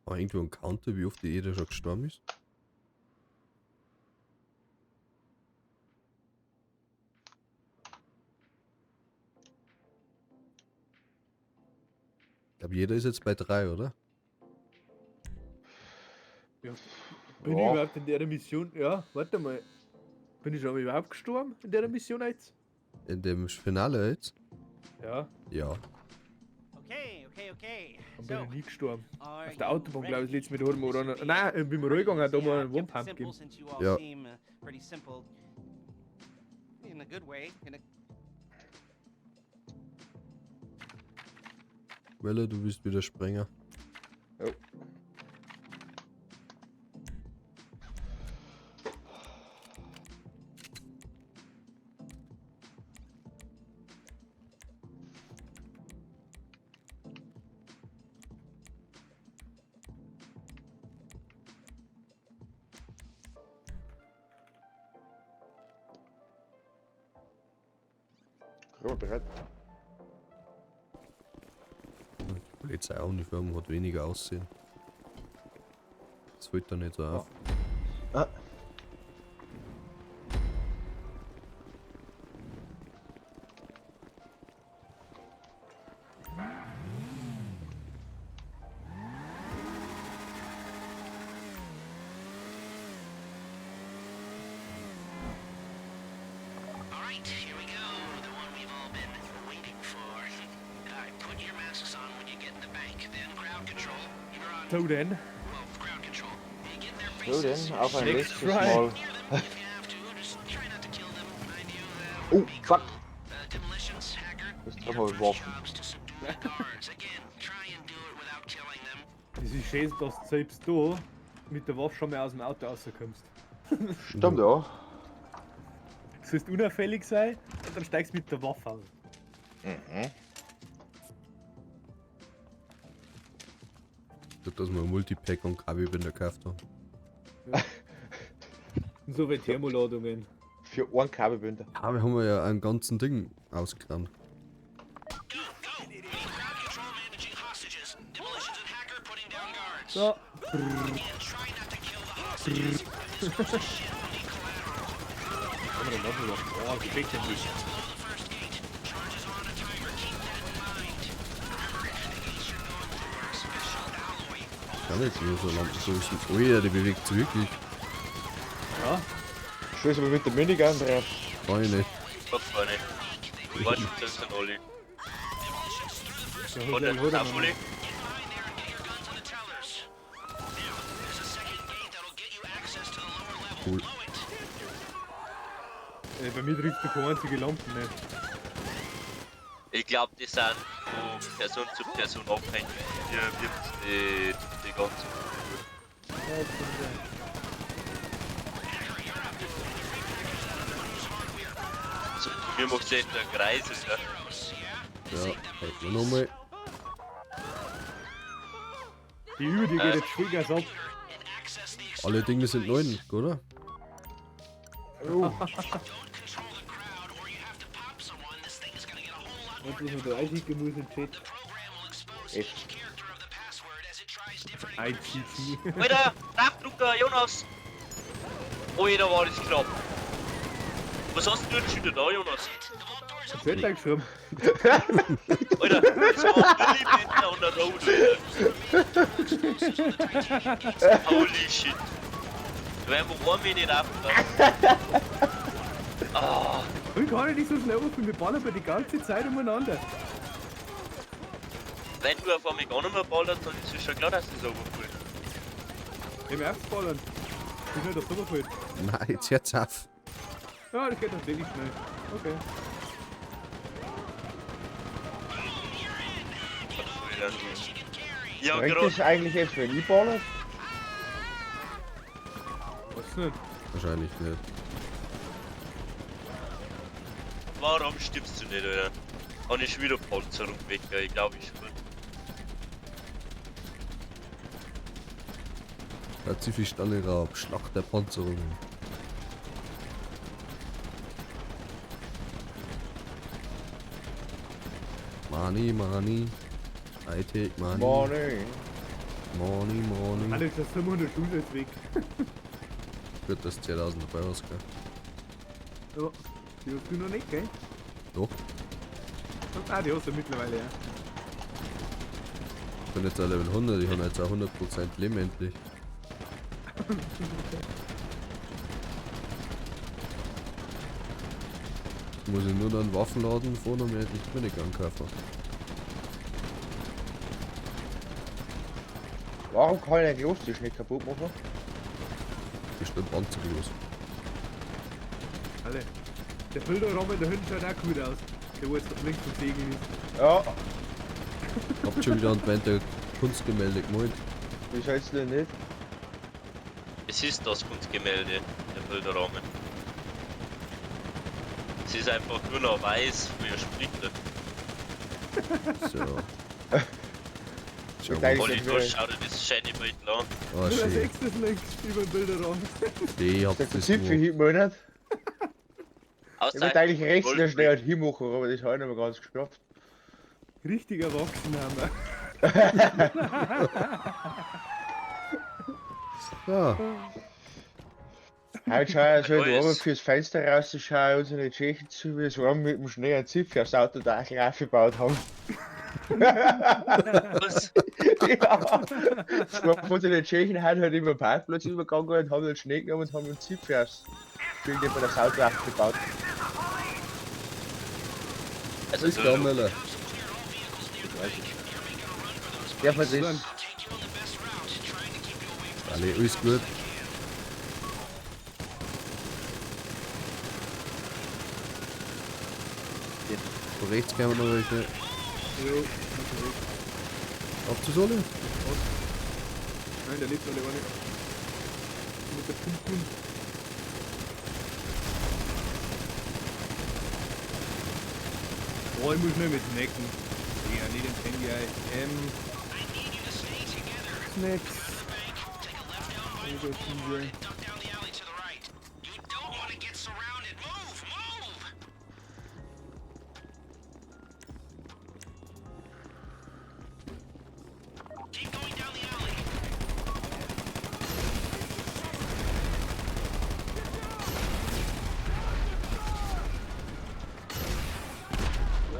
Aber irgendwo ein Counter, wie oft die jeder schon gestorben ist? Ich glaube, jeder ist jetzt bei 3, oder? Ja. Bin ich Ja. überhaupt in der Mission? Ja, warte mal. Bin ich schon mal überhaupt gestorben in der Mission jetzt? In dem Finale jetzt? Ja, Ja. Okay, okay, okay. dann So, bin ich nie gestorben. are Auf der you Autobahn, glaube ich, ready? letztes mit Horm oder This should be Nein, bin mir reingegangen, da haben wir einen Yeah, I kept it One-Pump simple gegeben. since you all Ja. seem, pretty simple. In a good way. In a Welle, du bist wieder Sprenger. Jo. Robert bereit. Die Polizeiuniform hat weniger Aussehen. Das fällt da nicht so auf. Ah. All right, here we go. The one we've all been waiting for. All right, put your masks on when you get in the bank. Then crowd control. You're on. So denn. Well, crowd control. You get in their So faces. denn, auf ein Next letztes try. Mal. Near them if you have to. Just try not to kill them. Mind you, that Oh, would be fuck. cool. Demolitions, hacker. Das Your treffen wir first Waffen. job's to subdue the guards. Again, try and do it without killing them. Das ist schön, dass du selbst da mit der Waffe schon mal aus dem Auto rauskommst. Stimmt, ja. Du sollst unauffällig sein und dann steigst du mit der Waffe aus. Mhm. Gut, dass wir ein Multipack und Kabelbinder gekauft haben. Und so wie Thermoladungen. Für einen Kabelbinder. Ja, wir haben ja einen ganzen Ding ausgerannt. Go, go! We need crowd control managing hostages. Demolitions and hacker putting down guards. So, Again, try not to kill the hostages. If this goes to shit, we'll need collateral. haben wir den noch was? Oh, gefällt mir nicht. Demolitions blow the first gate. Charges are on a timer. Keep that in mind. Remember, the gates you're going through are special alloy. Kann nicht nur so Lampengrößen. Oh ja, die bewegt sich wirklich. Ja, Schieß aber mit der Minigun drauf. Kann ich nicht. Doch keine. Warte, das sind alle. der Und hat dann gleich hat er auch noch. alle. Get behind there and get your guns on the tellers. Now, there's a second gate that'll get you access to the lower level. Cool. Blow it. Ey, bei mir trifft du keine einzige Lampe nicht. Ich glaube, die sind von Person zu Person abhängig. Hier wirkt die ganze. Ja, das kann sein. So, mir macht echt der Kreis, ja. Ja, hätten wir nochmal. Die über dir geht jetzt Vollgas ab. And access the Alle Dinge sind neu, oder? Oh, Don't control the crowd or you have to pop someone. This thing is gonna get a whole lot Und was man da einschicken muss im Chat. The program will expose Echt. each character of the password as it tries different encryptions. IGG. Alter, Nachdrucker, Jonas! Alter, war das knapp. Was hast du denn schon wieder da, Jonas? The vault door's open. Zettel geschrieben. Alter, das war ein Millimeter on the road, Alter. Holy shit. Da wären wir 1 Minute abgegangen. Ah, Ich kann ja nicht so schnell rufen, wir ballern aber die ganze Zeit umeinander. wenn du auf einmal gar nicht mehr ballerst, dann ist es schon klar, dass das runterfällt. Im Ernst ballern. Wie schnell das runterfällt. Nein, jetzt hört's auf. Ja, das geht tatsächlich schnell. Okay. Ja, bringt gerade. das eigentlich jetzt, wenn ich baller? Was nicht? Wahrscheinlich nicht. Warum stimmst du nicht, Alter? Habe ich schon wieder Panzerung weg, ja, ich glaube ich schon. Pazifisch Stallraub, Schlacht der Panzerungen. Money, money. I take money. Money. Money, money. Alles ist 700 Stunden jetzt weg. Gut, dass 2000 dabei hast, gell? Ja, die hast du noch nicht, gell? Doch, Ah, die hast du mittlerweile, ja. ich bin jetzt auch Level 100, ich habe jetzt auch 100% Leben endlich. Muss ich nur dann Waffenladen fahren und mir endlich die Minigun kaufen. Warum kann ich den Klostisch nicht kaputt machen? Bestimmt anzuglos. Alle. Der Bilderrahmen da hinten schaut auch gut aus. Der, wo jetzt links vom Segel ist. Ja, Habt schon wieder an der Kunstgemälde gemalt. wie soll's denn nicht? Es ist das Kunstgemälde, der Bilderrahmen. Es ist einfach nur noch weiß, wie er spricht. So. Schau Geil. mal. Olli, das du wär- schau dir das schöne Bild an. Oh, Nur das schön. sechste links über den Bilderrahmen. Die habt Der das Zipfel gemacht. hinten nicht. Ich wollte Außer eigentlich rechts Wolf- noch schnell einen hinmachen, aber das habe ich nicht mehr ganz geschafft. Richtig erwachsen haben wir. Ja, Heute schaue ich so Alles. oben fürs Fenster rauszuschauen und so eine Tschechen zu, wie sie mit dem Schnee einen Zipfel aufs Autodach aufgebaut haben. Was? Ja. Zwei von den Tschechen haben halt über den Parkplatz übergegangen und haben den Schnee genommen und haben einen Zipfel aufs Schild über das Autodach gebaut. Also, ist klar, Möller. Ja, aber das Alle, alles gut. Von rechts kommen noch welche. Jo, okay. Habt ihr alle? Nein, der lebt alle gar nicht. Mit der Pumpen. Oh, ich muss nur mit snacken. Ja, nicht ins Handy ein. Snacks. Oh Gott, diese. Duck down the alley to the right. You don't want to get surrounded. Move, move! Keep going down the alley.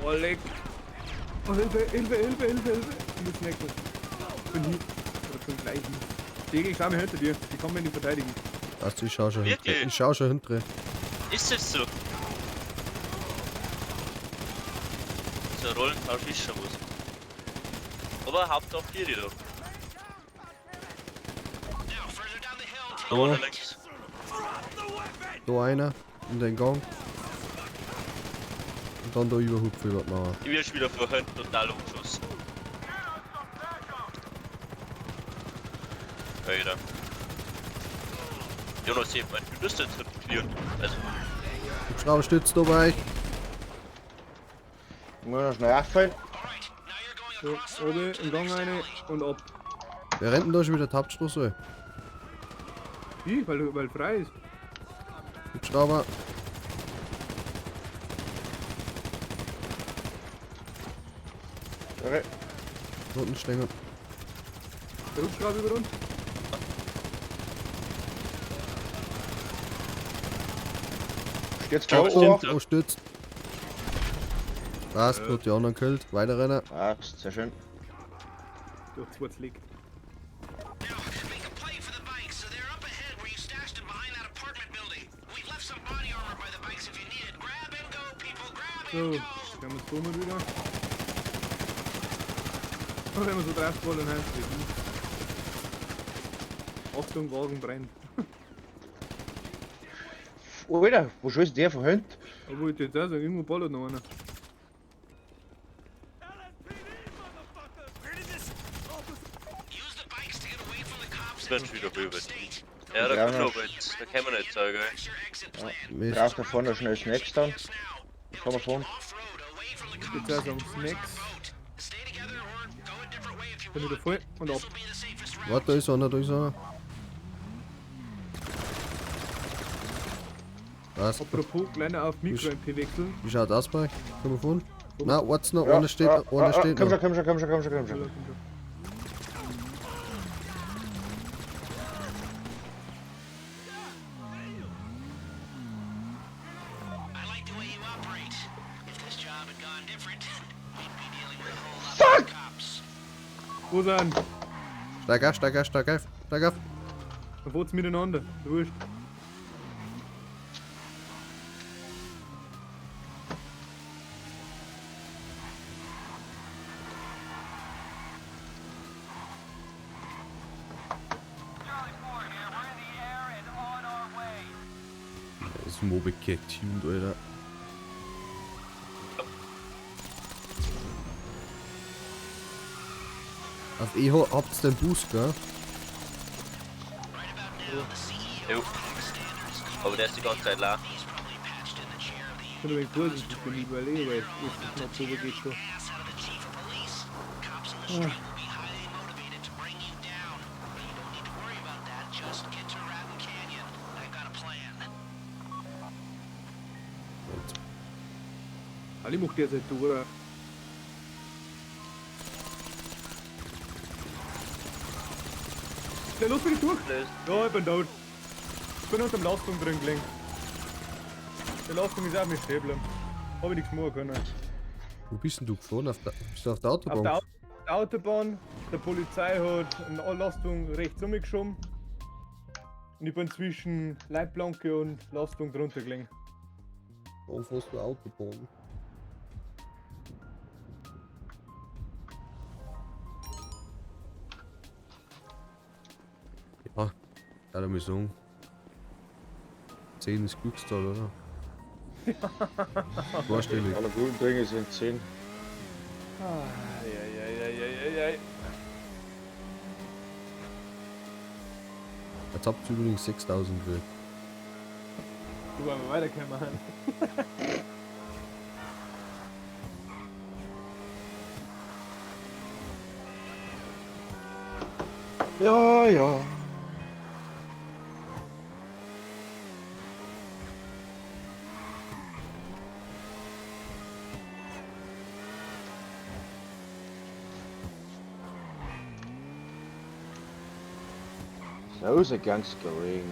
Oh, leck. Oh, Hilfe, Hilfe, Hilfe, Hilfe, Hilfe. Ich muss snacken. Ich bin hier. Oder bin gleich hin. Degen, ich schau mir hinter dir. Die kommen mir nicht verteidigen. Passt, ich schau schon hinter. Wirklich? Ich schau schon hinter. Ist es so? So ein Rollentausch ist schon was. Aber Hauptsache vier da. Now, further down the hill, take Da Oh. einer links. Da einer in den Gang. Und dann da überhupfen über die Mauer. Ich werde schon wieder von hinten total umgeschossen. Alter. Jonas, ich mein, du bist jetzt hinten clear. Also, Hubschrauber stützt da bei euch. Ich muss noch schnell auffallen. All right, now you're going So, across the road oben, to im the Gang next eine alley. und ab. Wer rennt denn da schon wieder die Hauptstraße? Ich, weil frei ist. Hubschrauber. Sorry. Notenstänger. Der Hubschrauber über uns. Jetzt Ja, oh, stimmt. Oh, stützt. Passt, hat die anderen gekillt. Weiter rennen. Passt, sehr schön. Durch zwei liegt. Now, make a play for the bikes. So they're up ahead where you stashed them behind that apartment building. We've left some body armor by the bikes if you need it. Grab and go, people. Grab So, and go. schauen wir uns so mal wieder. Und wenn wir so drauf wollen, dann heimfliegen. Achtung, Wagen brennt. Alter, wo ist der von hinten? Obwohl ich jetzt auch sagen, irgendwo ballert noch einer. Use the bikes to get away from the cops das and wird schon get wieder rüber. upstate. Ja, da Ja, kommt noch. noch jetzt. Da kann man nicht sagen, gell. That's your exit plan. Mist. Braucht da vorne noch schnell Snacks dann. Yes, now. Komm mal vorn. Off-road, away from the Ich cops würde auch sagen, and towards our Snacks. boat. Stay together or go a different way if you Bin wieder want. voll und ab. This'll be the safest route. Warte, da ist einer, da ist einer. Was? Apropos, kleiner auf Mikro-MP wechseln. Wie schaut aus bei euch? Können wir fahren? Na, warte noch, Ja, einer steht, ja, einer ja, steht Komm schon, noch. komm schon, komm schon, komm schon, komm schon. I like the way you operate. If this job had gone different, we'd be dealing with a whole lot more cops. Wo sind? Steig auf, steig auf, steig auf, steig auf. Dann fahrt's miteinander. Wurscht. Das ist Mobile getuned, Alter. Auf E habt ihr den Boost, gell? Right about now, the CEO Jo. Aber der ist die ganze Zeit leer. he's probably patched in the chair of the Ich bin ein wenig vorsichtig bin ich, weil eh, weil jetzt ist knapp drüber geht schon. ass out of the chief of police. Cops on the street will be highly motivated to bring you down. But you don't need to worry about that. Just get to Ratton Canyon. I've got a plan. Alle macht der seit durch. Ja, los bin ich durch. Ja, ich bin tot. Ich bin unterm Lastwagen drin gelegen. Der Lastwagen ist auch mit stehen geblieben. Hab ich nichts machen können. Wo bist denn du gefahren? Bist du auf der Autobahn? Auf der Autobahn, der Polizei hat einen Lastwagen rechts umgeschoben. Und ich bin zwischen Leitplanke und Lastwagen drunter gelegen. Warum fährst du Autobahn? Ja, kann ich mal sagen. 10 ist Glückszahl, oder? Vorstellig. Alle guten Dinge sind 10. Eieieiei. Jetzt habt ihr übrigens 6000 gekriegt. Du wollen wir weiterkommen. Ja, ja. So ist er ganz gering.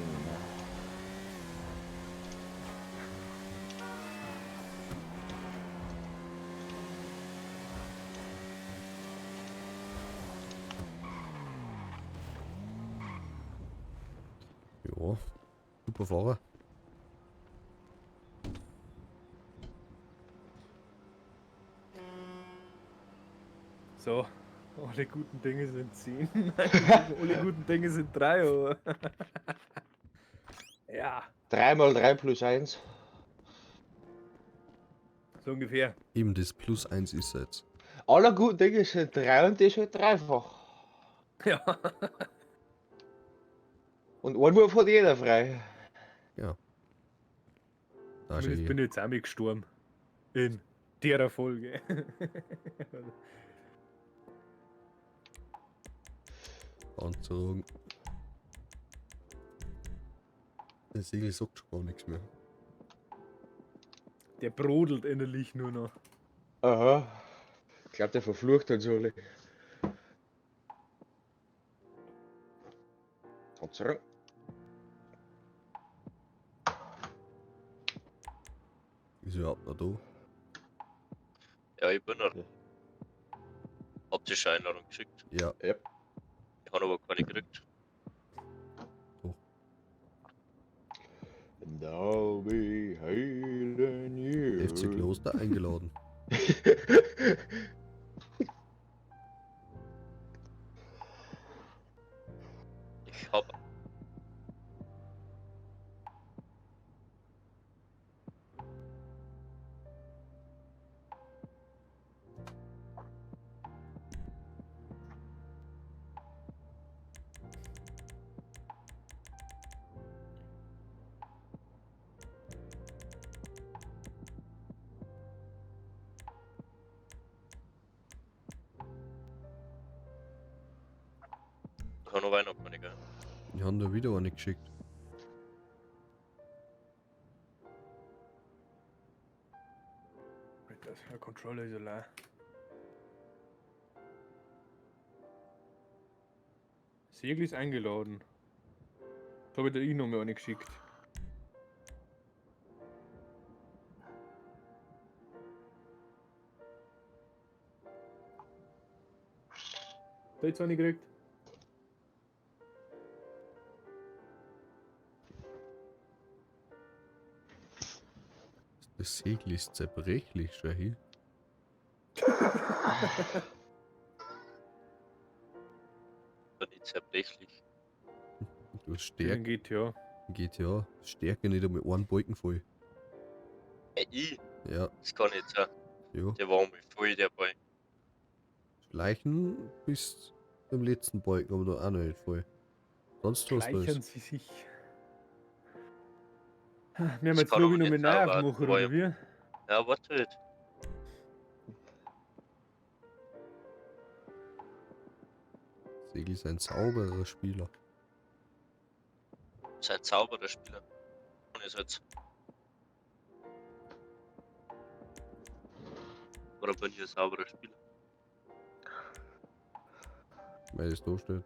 Ja, super Fahrer. So, alle guten Dinge sind 10. Nein, alle guten Dinge sind 3, aber. Ja, 3 mal 3 plus 1. so ungefähr. Eben das plus 1 ist jetzt. Alle guten Dinge sind 3 und das ist halt dreifach. Ja. Und einen Wurf hat jeder frei. Ja. Da ist Zumindest eh. bin ich jetzt auch gestorben. In der Folge. Anzogen. Der Segel sagt schon gar nichts mehr. Der brodelt innerlich nur noch. Aha. Ich glaube, der verflucht uns alle. Tatsache. Ist überhaupt noch da? Ja, ich bin noch. Ja. Habt ihr schon Einladung geschickt? Ja. Ja. Ich habe aber keine gekriegt. Doch. And I'll be hailing you. FC Kloster eingeladen. Ich hab. Ich habe noch weiter keine, gell? Ich habe da wieder eine geschickt. Der Controller ist allein. Segel ist eingeladen. Das habe ich dir eh noch mal eine geschickt. Da jetzt eine gekriegt. Das Segel ist zerbrechlich, schau hier. Bin nicht zerbrechlich. Du hast Stärke, GTA. GTA, Stärke nicht einmal einen Balken voll. Ich? Ja, Das kann nicht sein. ja. Der war mal voll dabei. Schleichen bis im letzten Balken, aber da auch noch nicht voll. Sonst hast du Schleichen alles. sie sich. Wir haben Das jetzt kann glaube aber ich noch nicht mit sein, neu aber aufmachen, war oder ja- wie? Ja, warte halt. Segel ist ein sauberer Spieler. Ist ein sauberer Spieler. Und ist jetzt. Oder bin ich ein sauberer Spieler? Weil es da steht.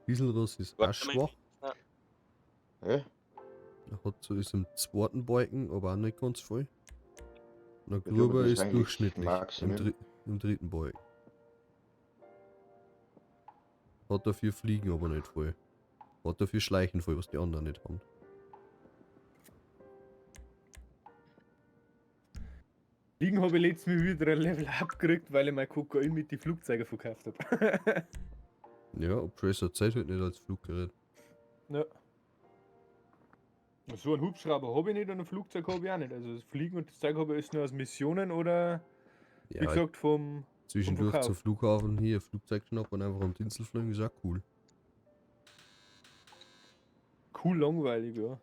Dieselross ist auch Warte mal. schwach. Ja? Er hat so ist im zweiten Balken, aber auch nicht ganz voll. Und der Ja, aber Gruber das ist ist eigentlich durchschnittlich im, Maximum. im dritten Balken. Hat dafür Fliegen aber nicht voll. Hat dafür Schleichen voll, was die anderen nicht haben. Liegen habe ich letztes Mal wieder ein Level up gekriegt, weil ich mein Kokain mit den Flugzeugen verkauft habe. Ja, Oppressor zählt halt nicht als Fluggerät. Ja. So einen Hubschrauber habe ich nicht und ein Flugzeug habe ich auch nicht. Also das Fliegen und das Zeug habe ich alles nur aus Missionen oder Ja, wie gesagt vom. zwischendurch Verkauf. zum Flughafen hier Flugzeug schnappen und einfach um die Insel fliegen ist auch cool. Cool langweilig, ja.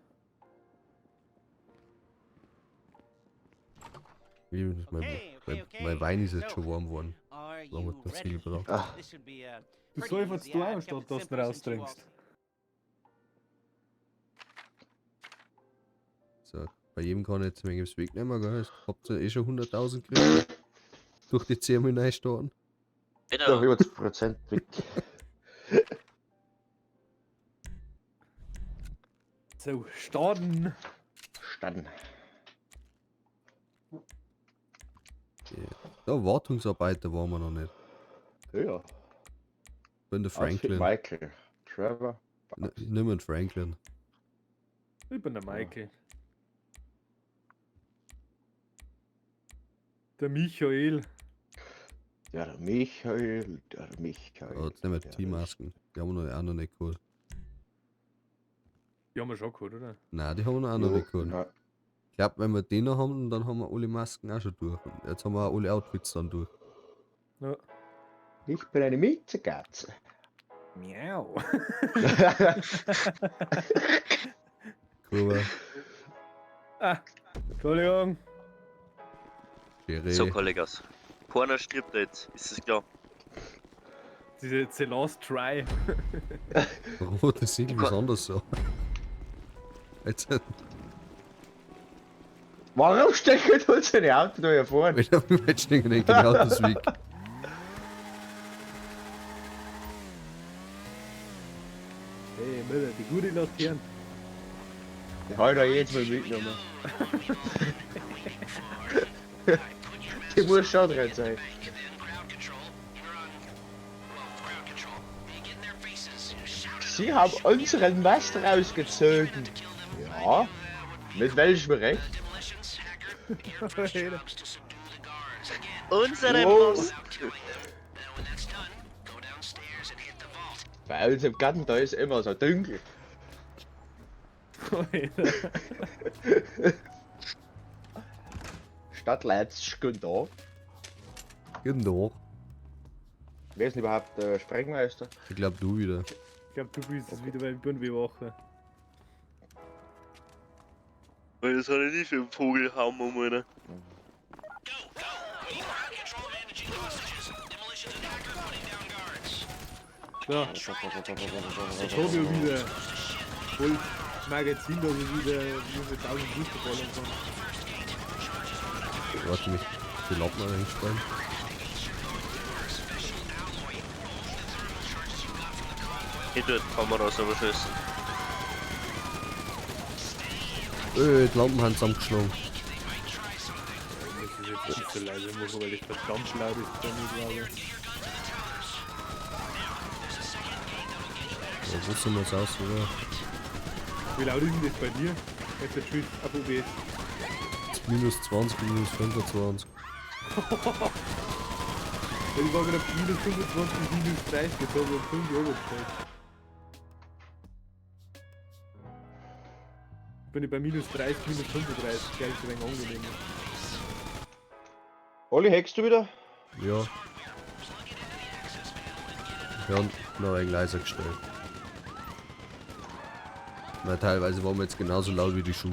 Mein, Okay, okay, mein, okay. mein Wein ist jetzt So, schon warm geworden. Are Lange you hat das ready? viel gebraucht. Ah. This should be, Du pretty säuferst easy. du I've auch, kept anstatt it dass du simple since you all raustrinkst. So, bei jedem kann ich jetzt ein wenig wegnehmen, gell? Jetzt habt ihr eh schon 100.000 gekriegt. Durch die 10 Mal neustarten. Doch Genau. über 10% weg. So, starten. Standen. Da, Wartungsarbeiter waren wir noch nicht. Ja. Bin der Outfit Franklin. Michael. Trevor. Ne, nimm einen Franklin. Ich bin der Michael. Der Michael. Der Michael. Der Michael. Oh, jetzt nehmen wir der die Masken. Die haben wir noch, auch noch nicht geholt. Die haben wir schon geholt, oder? Nein, die haben wir noch auch noch Jo, nicht geholt. nein. Ich glaube, wenn wir den noch haben, dann haben wir alle Masken auch schon durch. Und jetzt haben wir auch alle Outfits dann durch. Ja. Ich bin eine Miezekatze. Miau. Gruber, Ah, Entschuldigung. Jerry. So, Kollegas. Keiner stirbt da jetzt, ist es klar. Das ist jetzt the last try. Warum hat das irgendwie was anderes so? Jetzt, Warum stecken unsere Auto da hier vorne? wenn wir stecken nicht genau das Weg. Hey, Müller, die gute Laterne. Die hab ich da jedes Mal mitgenommen. Die muss schon drin sein. Sie haben unseren Mast rausgezogen. Ja. Mit welchem Recht? Unsere Wow. Post! Bei uns im Garten, da ist immer so dunkel. Stadt Leipzig, guten Tag. Guten Tag. Wer ist denn überhaupt der Sprengmeister? Ich glaube, du wieder. Ich glaube, du bist es wieder, weil ich bin wie Woche. Das hat ich nicht für einen Vogelhaum um, Alter. So, jetzt hab ich ja wieder voll Magazin, dass ich wieder wie viel 1000 Booster ballern kann. Warte mich. Die Lappen reinsparen. Ich tue die Kameras aber schießen. Die Lampen haben zusammengeschlagen. Ich muss das jetzt nicht so leise machen, weil das verdammt laut ist bei mir, glaube ich. Ja, wo sind wir jetzt aus, oder? Wie laut ist denn das bei dir? Jetzt der Tschüss, ab OBS. Minus 20, minus 25. Ich war gerade minus 25, minus 30, jetzt habe ich um 5 Euro gestellt. Bin ich bei minus 30, minus 35, gleich ein wenig angenehm. Olli, hackst du wieder? Ja. Wir haben noch ein leiser gestellt. Na, teilweise waren wir jetzt genauso laut wie die Schuhe.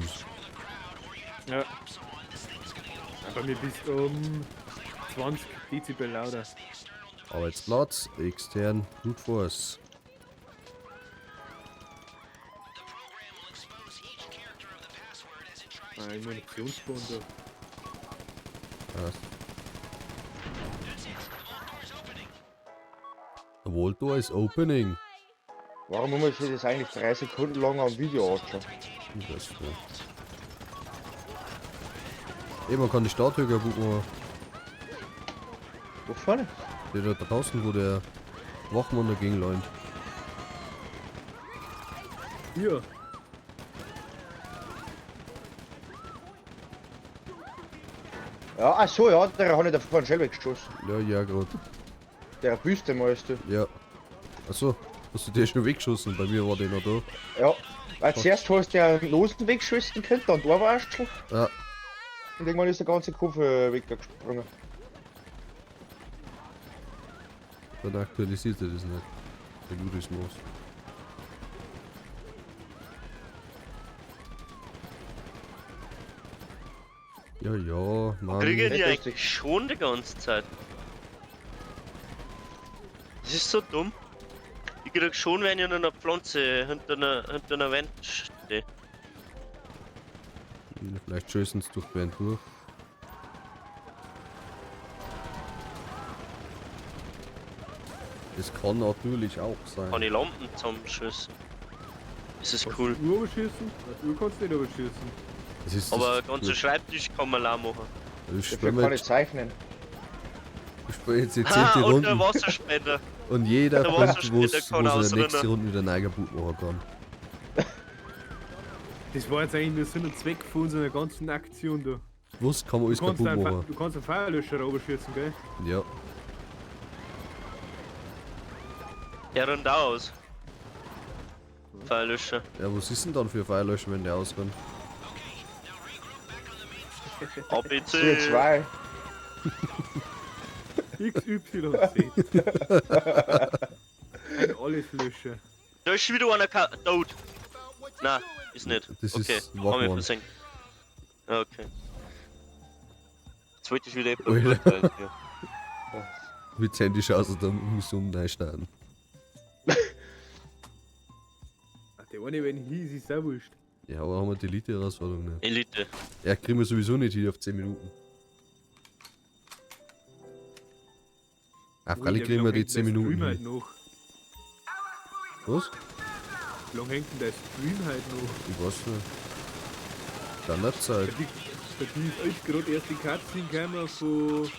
Ja. Bei mir bist du um 20 Dezibel lauter. Arbeitsplatz, extern, Brute Force. Ein Munitionsbund da. Passt. The vault door is opening. Warum muss ich das eigentlich 3 Sekunden lang am Video anschauen? Ich weiß nicht. Ey, man kann die Statue kaputt machen. Wo vorne? Der da draußen, wo der Wachmann dagegen leunt. Hier. Ja, ach so, ja, der hat nicht davor selber geschossen. Ja, ja, grad. Der Büste meinst du? Ja. Achso, hast du den schon weggeschossen? Bei mir war der noch da. Ja. Weil zuerst hast du ja Nosen weggeschossen können, dann da warst du. Ja. Und irgendwann ist der ganze Kopf weggesprungen. Dann aktualisiert er das nicht. Wenn du das machst. Ja, ja, Mann. Kriege die Nicht eigentlich lustig. schon die ganze Zeit. Das ist so dumm. Ich krieg schon, wenn ich an einer Pflanze hinter einer Wand stehe. Vielleicht schießen sie durch die Wand durch. Das kann natürlich auch sein. Kann ich Lampen zusammenschießen. Das ist Kannst cool. du Uhr überschießen? Die Uhr kannst du nicht überschießen. Das ist, Aber das ganzen Schreibtisch kann man auch machen. Ich Dafür spiele kann ich jetzt, zeichnen. ich spiel jetzt die Ah, 10. und der Runde Wasserspender. und jeder der kommt, wo Wasserspender es kann in der nächsten ausrennen. Runde wieder neu kaputt machen kann. Das war jetzt eigentlich nur Sinn und Zweck von unserer ganzen Aktion da. Was kann man alles Du kannst, kaputt einen, machen? du kannst einen Feuerlöscher überschießen, gell? Ja. Der rennt auch aus. Feuerlöscher. Ja, was ist denn dann für Feuerlöscher, wenn der ausrennt? ABC. CO2. X, Y, Z. Ein Alleslöscher. Da ist schon wieder einer tot. Nein, ist nicht. Das okay, ist hab mich Wachmann. versenkt. Okay. Jetzt wollte ich wieder Alter. jemand. Ja. Mit Handy schaust du da Mission neu starten. Ach, der eine, wenn hieß, ist auch wurscht. Ja, aber haben wir die Elite-Herausforderung nicht. Elite. Ja, kriegen wir sowieso nicht hier auf 10 Minuten. Ah, freilich Ui, kriegen wie wir lang die hängt 10 denn der Minuten. Stream halt hin. noch? Was? Wie lange hängt denn der Stream halt noch? Ich weiß nicht. Standardzeit. Bei die ist echt gerade erst die Cutscene gekommen von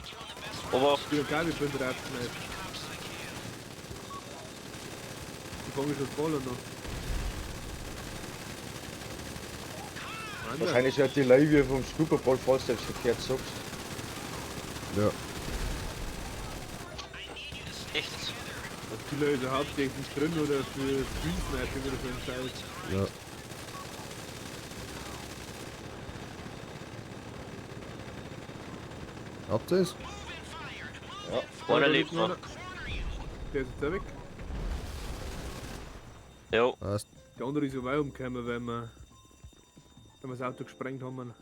Aber der Gabi von draufgeschneit. Die fangen schon voll an noch. Mann, Wahrscheinlich hat die Live vom Super Bowl, falls du das verkehrt sagst. Ja. echt. Das Killer ist ja hauptsächlich drin oder für Stream Sniping oder so ein Scheiß. Ja. Habt ihr es? Einer Da lebt ist noch noch. einer. Der ist jetzt auch weg. Jo. Passt. Der andere ist ja weit umgekommen, weil wir, das Auto gesprengt haben.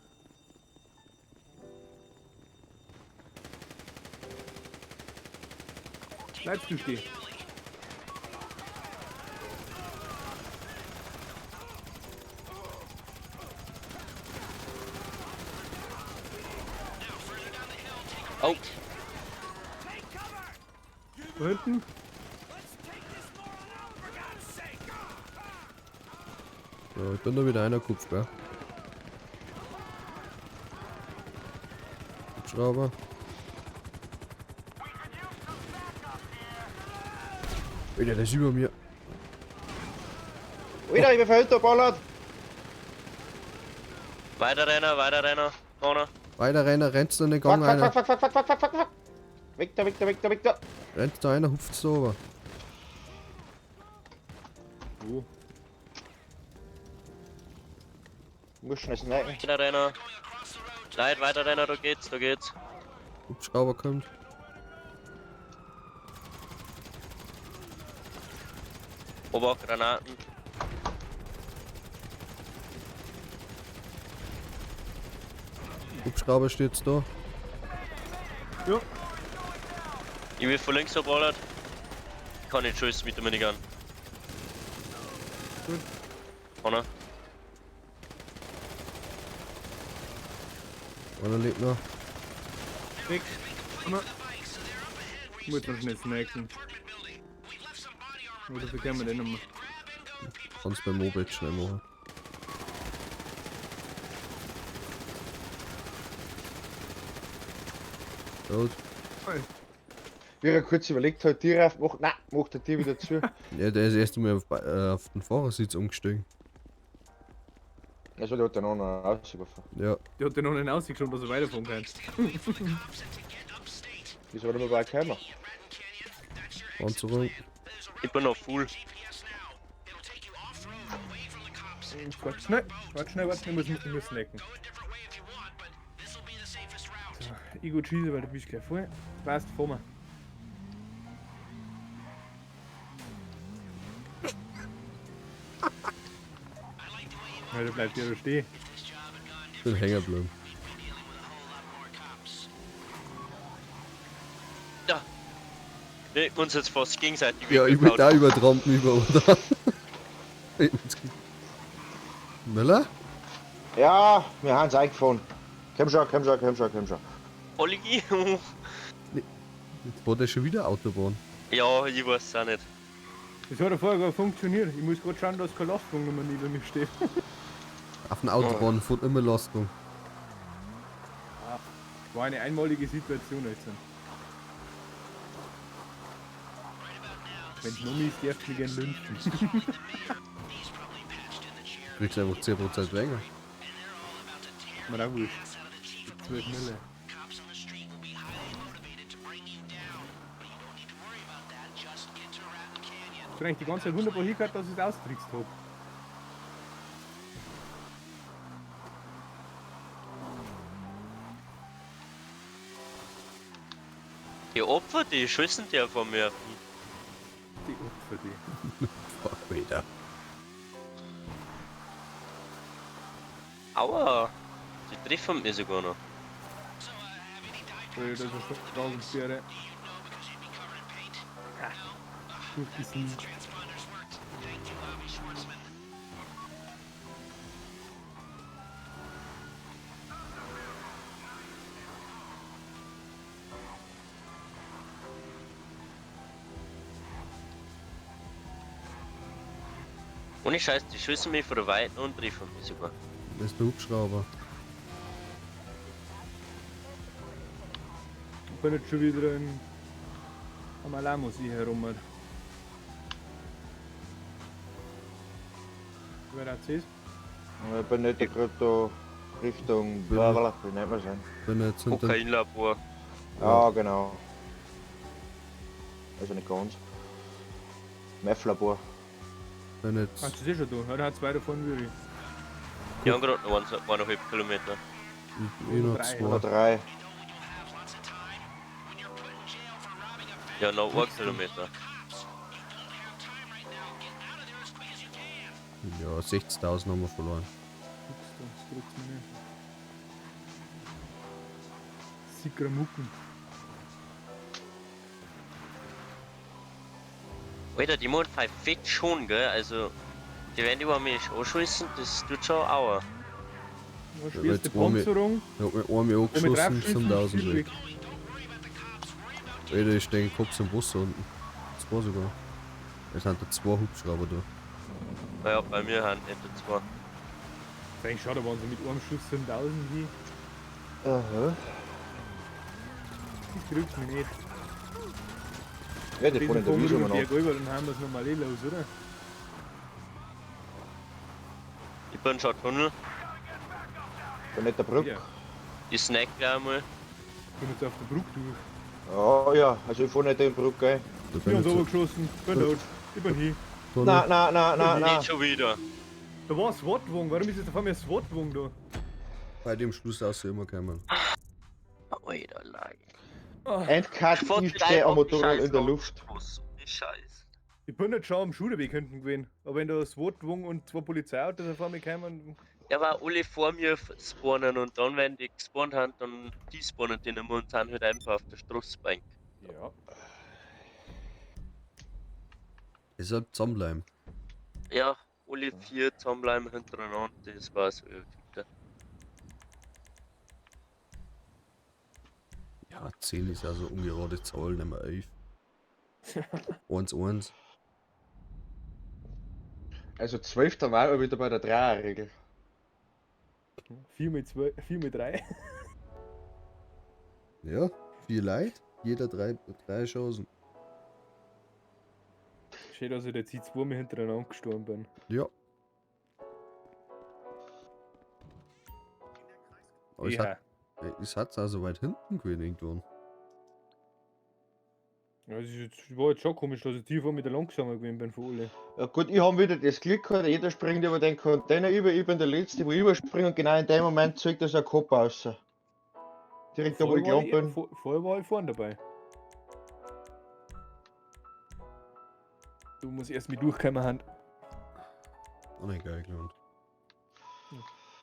Bleibst du stehen? Oh, Da hinten? Ja, ich bin da wieder einer Kopf, gell? Hubschrauber. Alter, der ist über mir. Alter, ich bin verhütterballert! weiter reiner, weiter reiner. Vorne. Weiter rein, rennt da in den Fuck, Gang fuck, einer. fuck, fuck, fuck, fuck, fuck, fuck, fuck! Weg da, weg da, weg da, weg da! Rennt da einer, hupft da rüber. Wo? Muss schnell snipen. Weiter reiner. Leid, weiter reiner, da geht's, da geht's. Hubschrauber kommt. Obacht, Granaten. Hubschrauber steht jetzt da. Ja, Ich will von links erballert. Ich kann nicht schießen mit der Minigun. Gut. Vorne. Einer lebt noch. Weg. Komm. Ich muss noch schnell snacken. Oder so können wir den nochmal. Kannst beim Moped schnell machen. Gut. Wie er kurz überlegt hat, Tier aufmacht, nein, macht der Tier wieder zu. Ja, der ist erst einmal auf den Fahrersitz umgestiegen. Also der hat dann auch noch rausgeworfen. Ja, Der hat den noch nicht ausgeschaut, dass er weiterfahren kann. Ist aber nicht mehr weit gekommen. Panzerung. Ich bin noch full. Warte schnell, warte schnell, warte schnell, ich muss snacken. So, ich gut schieße, weil du bist gleich voll. Passt, vor mir. Ja, der bleibt ja da stehen. Ich bin hängen geblieben. Ja. Wir haben uns jetzt fast gegenseitig Ja, ich bin da übertrampen über, oder? Müller? Ja, wir haben es eingefahren. Komm schon, komm schon, komm schon, komm schon. Olli. Jetzt war der schon wieder Autobahn. Ja, ich weiß auch nicht. Das hat ja vorher gar funktioniert. Ich muss gerade schauen, dass kein Lastwagen mehr neben mir steht. Auf der Autobahn fährt immer Lastung. War eine einmalige Situation jetzt. Wenn's noch ist, darfst du mich gern lynchen. Kriegst einfach 10% weniger. Mir auch wurscht. 12 Mille. Ich hab eigentlich die ganze Zeit wunderbar hingehört, dass ich es austrickst hab. Die Opfer, die schießen die von mir. Die Opfer, die. Fuck, wieder. Aua. Die treffen mich sogar noch. Weil das ist schon Straßensperre. Durchgesiegt. Ohne Scheiß, die schießen mich von der Weiten und treffen mich sogar. Das ist der Hubschrauber. Ich bin jetzt schon wieder am Alamo-See herum. Wer hat es? Ich bin nicht gerade da Richtung Blablabla, wie nennt man es denn? Bin jetzt hinter. Kokainlabor. Ja, genau. Also nicht ganz. Meth-Labor. Bin jetzt. Hast du sicher da? Ja, da hat zwei davon würde ich. Die haben gerade noch 1,5 Kilometer. Ich noch Drei. Oder zwei. drei. Ja, noch 1 Kilometer. Ja, 60.000 haben wir verloren. Guckst du, das kriegt's mir nicht. Sickere Mucken. Alter, die machen voll fett schon, gell? Also, die werden über mich anschießen, das tut schon aua. Ja, schwerste jetzt war mir- Panzerung. Ich hab mir einmal Wo wir angeschossen, draufschießen, 7000 ist weg. Alter, ich stehe Kopf im Wasser unten. Zwei sogar. Es sind da zwei Hubschrauber da. Ja, bei mir haben etwa zwei. Das ist eigentlich schade, waren sie mit einem Schuss 7000 hin. Aha. Das kriegt's mir nicht. Ja, die fahren in der Wiese über umeinander. Berg rüber, dann haben wir es nochmal eh los, oder? Ich bin schon Tunnel. Bin nicht der Brücke. Ja. Ich snack gleich einmal. Ich bin jetzt auf der Brücke durch. Ja, ja, also ich fahr nicht in die Brücke ein. Da Wir bin haben ich uns runtergeschossen. Bin tot. Ich bin hier. Tunnel. Nein, nein, nein, nein, nein. Nicht schon wieder. Da war ein SWAT-Wagen. Warum ist jetzt auf einmal ein SWAT-Wagen da? Bei dem Schluss außer immer kommen. Alter, leid. Endcut ist der am Motorrad in der Luft. Scheiß. Ich bin nicht schon am Schuderweg hinten gewesen. Aber wenn da ein SWAT-Wagen und zwei Polizeiautos auf einmal kommen, Ja, aber alle vor mir spawnen und dann, wenn die gespawnt haben, dann die spawnen die nicht mehr und sind halt einfach auf der Straßenbank. ja. Deshalb zusammenbleiben. Ja, alle vier zusammenbleiben hintereinander, das war so irgendwie. Ja, 10 ist also ungerade Zahl, nehmen wir 11. 1, 1. Also 12. Mal aber wieder bei der Dreierregel. 4 mit 2, 4 mit 3. Ja, 4 Leute, jeder drei Chancen. Schön, dass ich jetzt ich zweimal hintereinander gestorben bin. Ja. Aber es Ja. hat, es hat's also weit hinten gewesen irgendwann. Ja, es ist jetzt, war jetzt schon komisch, dass ich tiefer mit der langsamer gewesen bin von alle. Ja gut, ich habe wieder das Glück gehabt, jeder springt über den Container über, ich bin der Letzte, wo überspringt und genau in dem Moment zeigt er seinen Kopf raus. Direkt da, wo ich Vorher war gelandet bin. Vorher war ich vorne dabei. Du musst erst mit durchkommen, Hand. Oh ne, geil gelernt.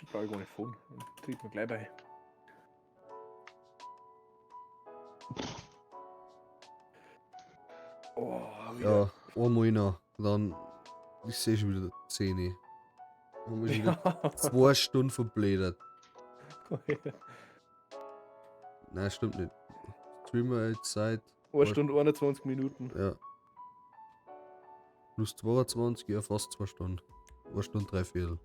Ich brauche gar nicht fahren. Tritt mir gleich bei. Oh, wieder. Ja, einmal noch. Dann, ich sehe schon wieder 10. Haben wir schon wieder 2 Stunden verblädert. Nein, stimmt nicht. Streamer jetzt seit. 1 Stunde 21 Minuten. Ja. Plus 22, ja, fast 2 Stunden. 1 Stunde, 3 Viertel.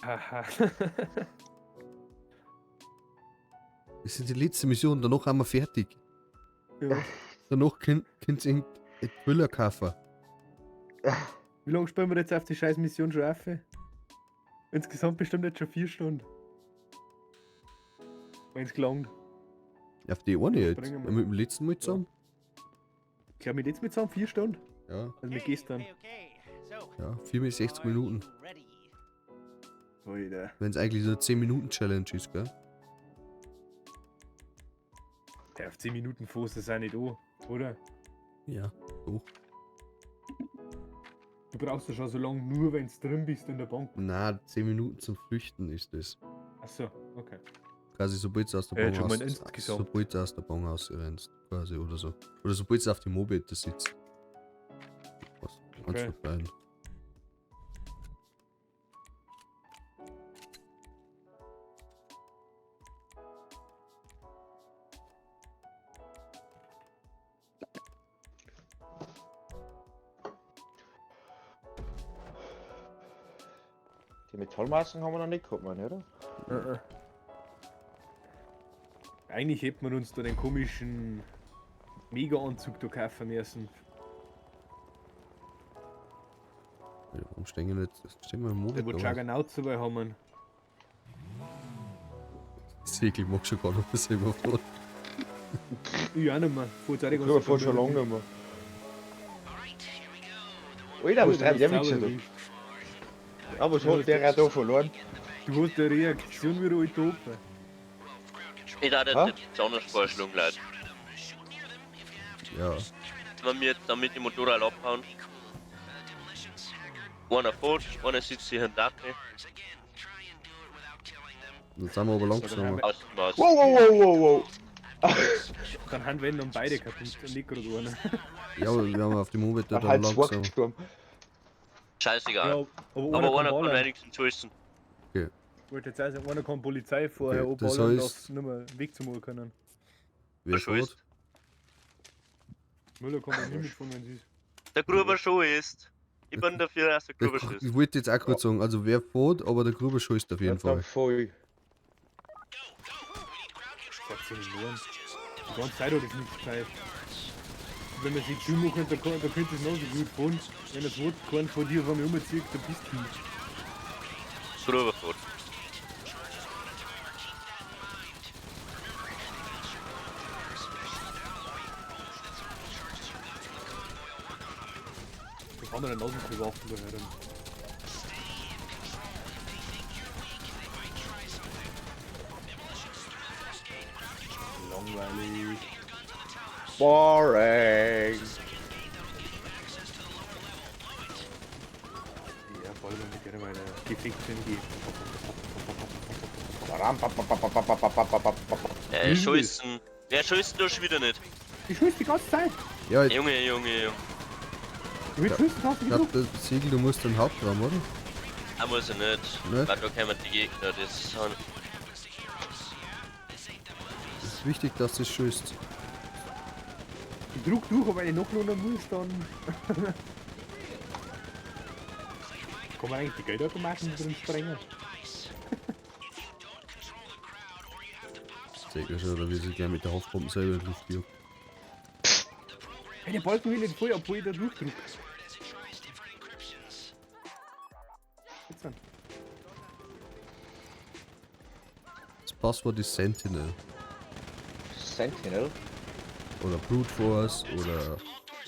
Haha. Das ist die letzte Mission, danach haben wir fertig. Ja. Danach könnt ihr irgendein Thriller kaufen. Wie lange spielen wir jetzt auf die scheiß Mission schon auf? Insgesamt bestimmt jetzt schon 4 Stunden. Wenn's gelangt. Auf die eine jetzt. Bringen Ja, wir. mit dem letzten Mal zusammen. Ich glaube, mit jetzt mit zusammen 4 Stunden. Ja, Also mit gestern. Okay, so, ja, 4 bis 60 are Minuten. you ready? Alter. Wenn es eigentlich so eine 10 Minuten Challenge ist, gell? Der auf 10 Minuten Fuß ist auch nicht an, oder? Ja. Doch. Du brauchst ja schon so lange nur, wenn du drin bist in der Bank. Na, 10 Minuten zum Flüchten ist das. Achso, okay. Quasi sobald du aus der Ja, Bank schon mal aus, insgesamt. sobald du aus der Bank ausrennst, quasi oder so. Oder sobald du auf dem Moped sitzt. Was? Ganz Okay. vorbei. Die Metallmasken haben wir noch nicht gehabt, meine, oder? Eigentlich hätte man uns da den komischen Mega-Anzug da kaufen müssen. Ja, warum stehen wir nicht? Stehen wir im Der Moped wo da? Juggernaut dabei haben. Segel mag schon gar nicht mehr selber fahren. Ich auch nicht mehr. Vor die Ich ganze fahr schon lange nicht mehr. Alright, here we go. The one Alter, was treibt der Wichser da? Ja, was hat der auch da verloren? Du hast die Reaktion wie ein alter Opa. Ich darf Hä? jetzt jetzt anders vorschlagen, Leute. Ja. Wenn wir jetzt dann mit dem Motorrad abhauen. Einer fährt, einer sitzt sich hinter guards. Again, try and do it without killing them. Dann sind wir aber langsamer. aus dem Haus. Wow, wow, wow, wow, wow. Dann haben wenn dann beide kaputt und nicht gerade einer. Ja, aber wir haben auf dem Moped Dann dann halt zwei langsam. gestorben. Scheißegal. Ja, aber Aber einer kann kann ballern. wenigstens wissen. Ich wollte jetzt auch sagen, einer kann Polizei vorher Okay, das abballern, heißt- dass sie nicht mehr einen Weg zum Uhr können. Wer Schon ist. fährt? Müller kann da nicht mitfahren, wenn sie ist. Der Gruber schon ist. Ich bin dafür, dass der Gruber schon Ich, ist. ich wollte jetzt auch gerade sagen, also wer fährt, aber der Gruber schießt auf jeden Ja, dann Fall. voll. Das hat sich verloren. Die ganze Zeit hat es nichts gepfeift. Und Wenn man sich chill machen, dann, kann, dann könnte es noch so gut fahren. Wenn das Wort keinen von dir von mir umzieht, dann bist du hin. Gruber fährt. Da kann man dann Nasen für Waffen da herum. Langweilig. Boring. Ja, vor allem, wenn ich gerne meine Gefechte hingehe. Scheißen. Wer scheißt da schon wieder nicht? Ich schieß die ganze Zeit! Ja, ich Junge, Junge, Junge. Du willst schießen, hast du glaube, der Segel, du musst in den Hauptraum, oder? Da muss ich nicht. Ne? Weil da kommen die Gegner, das sind. Ist wichtig, dass das schießt. Ich druck durch, aber wenn ich nachladen muss, dann. Kann man eigentlich die Geldautomaten drin sprengen? Sehr schon, oder wie sie gerne mit der Haftpumpe selber in die Luft gejagt. Hey, der Balken will nicht voll, obwohl ich da durchdrück. Jetzt dann. Das Passwort ist Sentinel. Sentinel? Oder Brute Force oder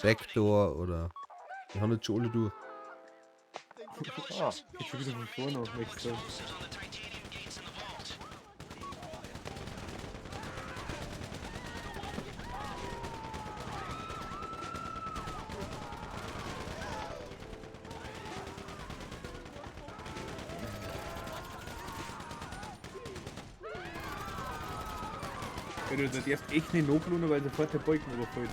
Vector oder. Die haben jetzt schon alle durch. Ah, Ich schon wieder von vorne auf nächstes Mal. Wenn du das erst echt nicht nachladen, weil sofort der Balken überfällt.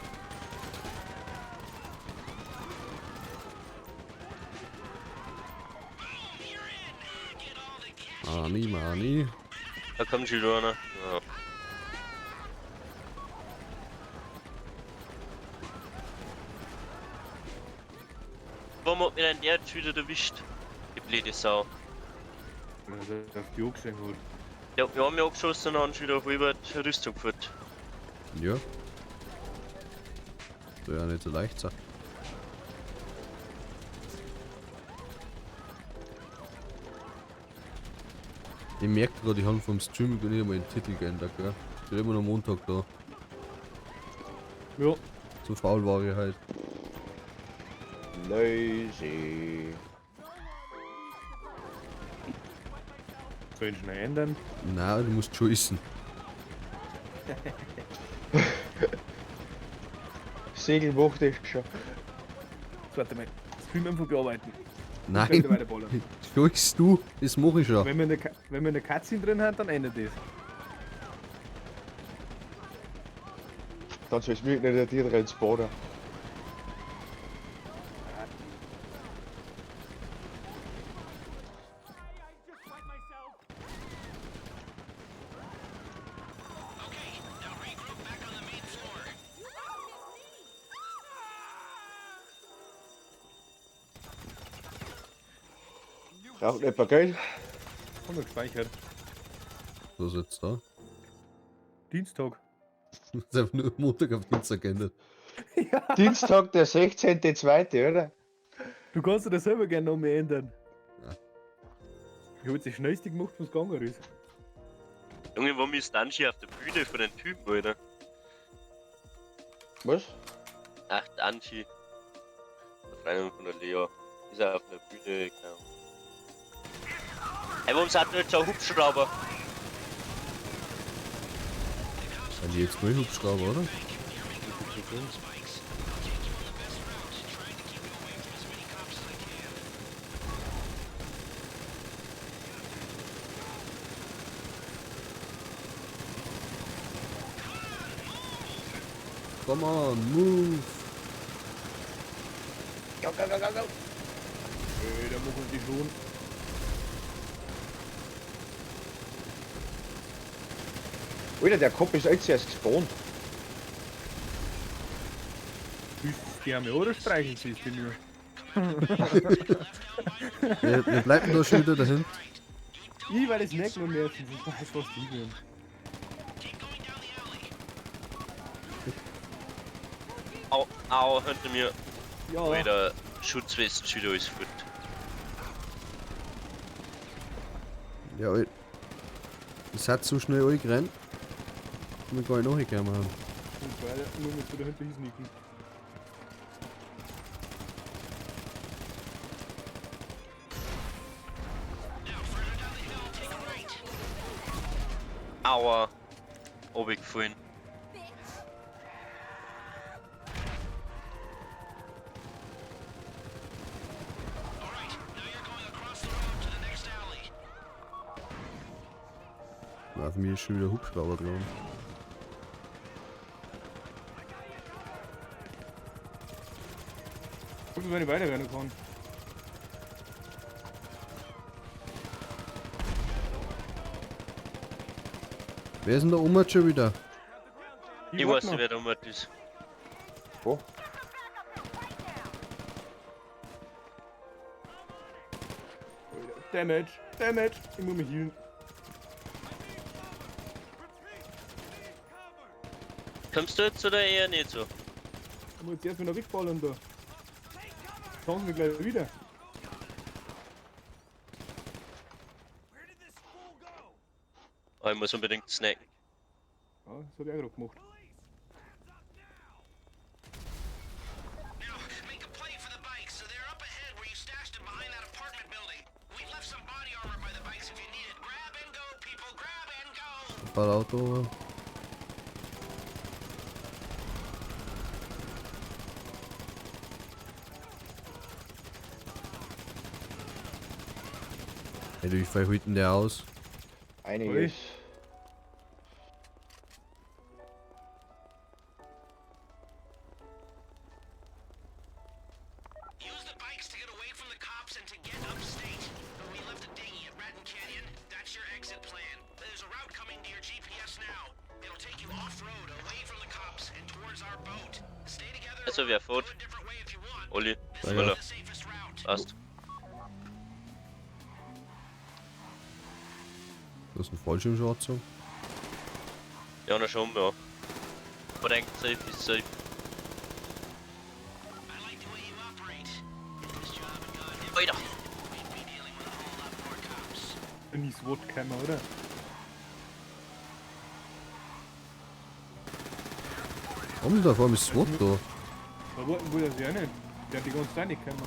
Mani, Mani. Da kommt schon wieder einer. Ja. Warum hat mir denn der jetzt wieder erwischt? Die blöde Sau. Weil er auf die angesehen hat. Der hat mich einmal angeschossen und dann schon wieder auf halber Rüstung geführt. Ja. Soll ja nicht so leicht sein. Ich merke gerade, ich habe vom Stream nicht einmal den Titel geändert, gell? Steht immer noch Montag da. Ja. So faul war ich halt. Lazy. Soll ich ihn schnell ändern? Nein, du musst choicen. Segel macht das schon. So, warte mal. Stream einfach bearbeiten. Nein, Könnte weiterballern. choice du, das mache ich schon. Wenn wir eine Cutscene drin haben, dann ändert das. Dann soll's mir nicht der Tier rein spawnen. Braucht nicht mehr Geld. Haben wir gespeichert. Was ist jetzt da? Dienstag. Das ist einfach nur Montag auf Dienstag geändert. Dienstag, der 16.2., oder? Du kannst dir das selber gerne noch mehr ändern. Ja. Ich hab jetzt das schnellste gemacht, was gegangen ist. Junge, warum ist Angie auf der Bühne von den Typen, Alter? Was? Ach, die Angie. Der Freundin von der Lea. Ist er auf der Bühne, genau. Ey, warum seid ihr jetzt ein Hubschrauber? Sind die jetzt mal Hubschrauber, oder? Come on, move! Go, go, go, go, go! Ey, da machen die schon. Alter, der Kopf ist jetzt erst gespawnt. Küsst die haben oder streicheln sie es die nur? Wir bleiben da schon wieder dahin. Ich, weil es nicht nur mehr sind, ich weiß, was die tun. Au, au, hinter mir. Ja, Alter, Schutzwesten schon wieder alles fort. Ja, Alter. Es hat so schnell angerannt. Wir gar nicht nachgekommen haben. und weiter, nur mit so dahinter hinsneaken. Aua. Obi gefallen. Na, für mich ist schon wieder Hubschrauber dran. Gucken, wenn ich weiterrennen kann. Wer ist denn da oben jetzt schon wieder? Ich wart weiß noch. nicht, wer da um ist. Wo? Alter, Damage, Damage. Ich muss mich healen. Kommst du jetzt oder eher nicht so? Ich muss jetzt erstmal noch wegballern da. Schauen wir gleich wieder. Oh, ich muss unbedingt snacken. Ja, das hab ich auch gerade gemacht. Now, make a play for the bikes. So they're up ahead where you stashed them behind that apartment building. We've left some body armor by the bikes if you need it. Grab and go, people. Grab and go. Ein paar Auto. Ey, du, wie viel holt denn der aus? Einiges. Use the bikes to get away from the cops and to get upstate. We left a dinghy at Ratton Canyon. That's your exit plan. There's a route coming to your GPS now. It'll take you off-road, away from the cops, and towards our boat. Stay together. Also, wer or go fährt? a different way if you want. Olli, This Danke. is the safest route. Passt. Du hast einen Fallschirm schon angezogen. Ja, na schon, ja. Aber denkt, safe ist safe. I like the way you operate. If this job had gone different, Alter! we'd be dealing with a whole lot more cops. Nie SWAT gekommen, oder? Warum ist da vor allem ist SWAT da? Da wollten wohl das ja nicht. Der hat die ganze Zeit nicht gekommen.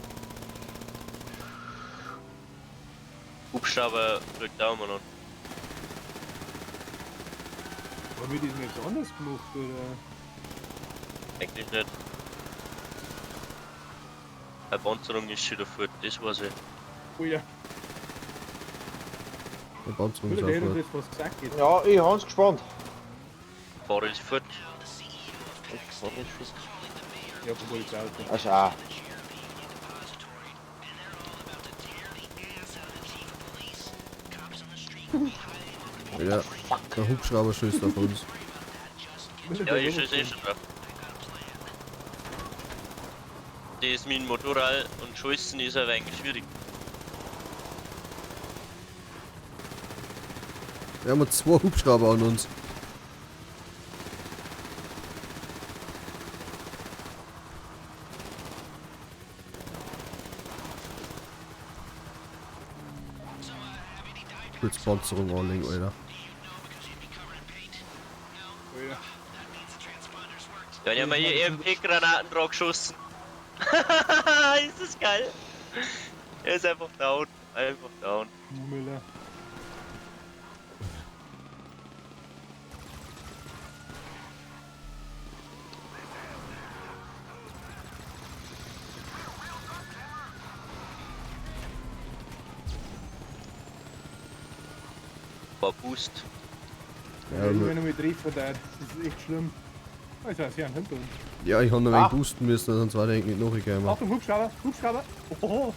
Hubschrauber fliegt da immer noch. Haben wir das denn jetzt anders gemacht, oder? Eigentlich nicht. Eine Panzerung ist schon wieder fort, das weiß ich. Oh ja, Der Panzerung ist oder der auch hätte uns fort. jetzt was gesagt. Jetzt. Ja, ich hab's gespannt. Fahrer ist fort. Ich fahr nicht fit. Ja, vom Polizeiauto. Also auch. Ja, der Hubschrauber schießt auf uns. Ja, ich schieße eh schon drauf. Das ist mit dem Motorrad und Schießen ist ein wenig schwierig. Wir haben zwei Hubschrauber an uns. Kurz Panzerung anlegen, Alter. Oh ja. Ja, ich hab mir hier EMP-Granaten drauf geschossen. Ist das geil? Er ist einfach down. Einfach down. Müller. War Boost. Ja, Ja, ich nur- werde noch mit treffen, da. Das ist echt schlimm. Also, sie haben hinter uns. Ja, ich hab noch ein wenig Ah. boosten müssen, sonst war der eigentlich nicht nachgekommen. Achtung, Hubschrauber, Hubschrauber. Oh.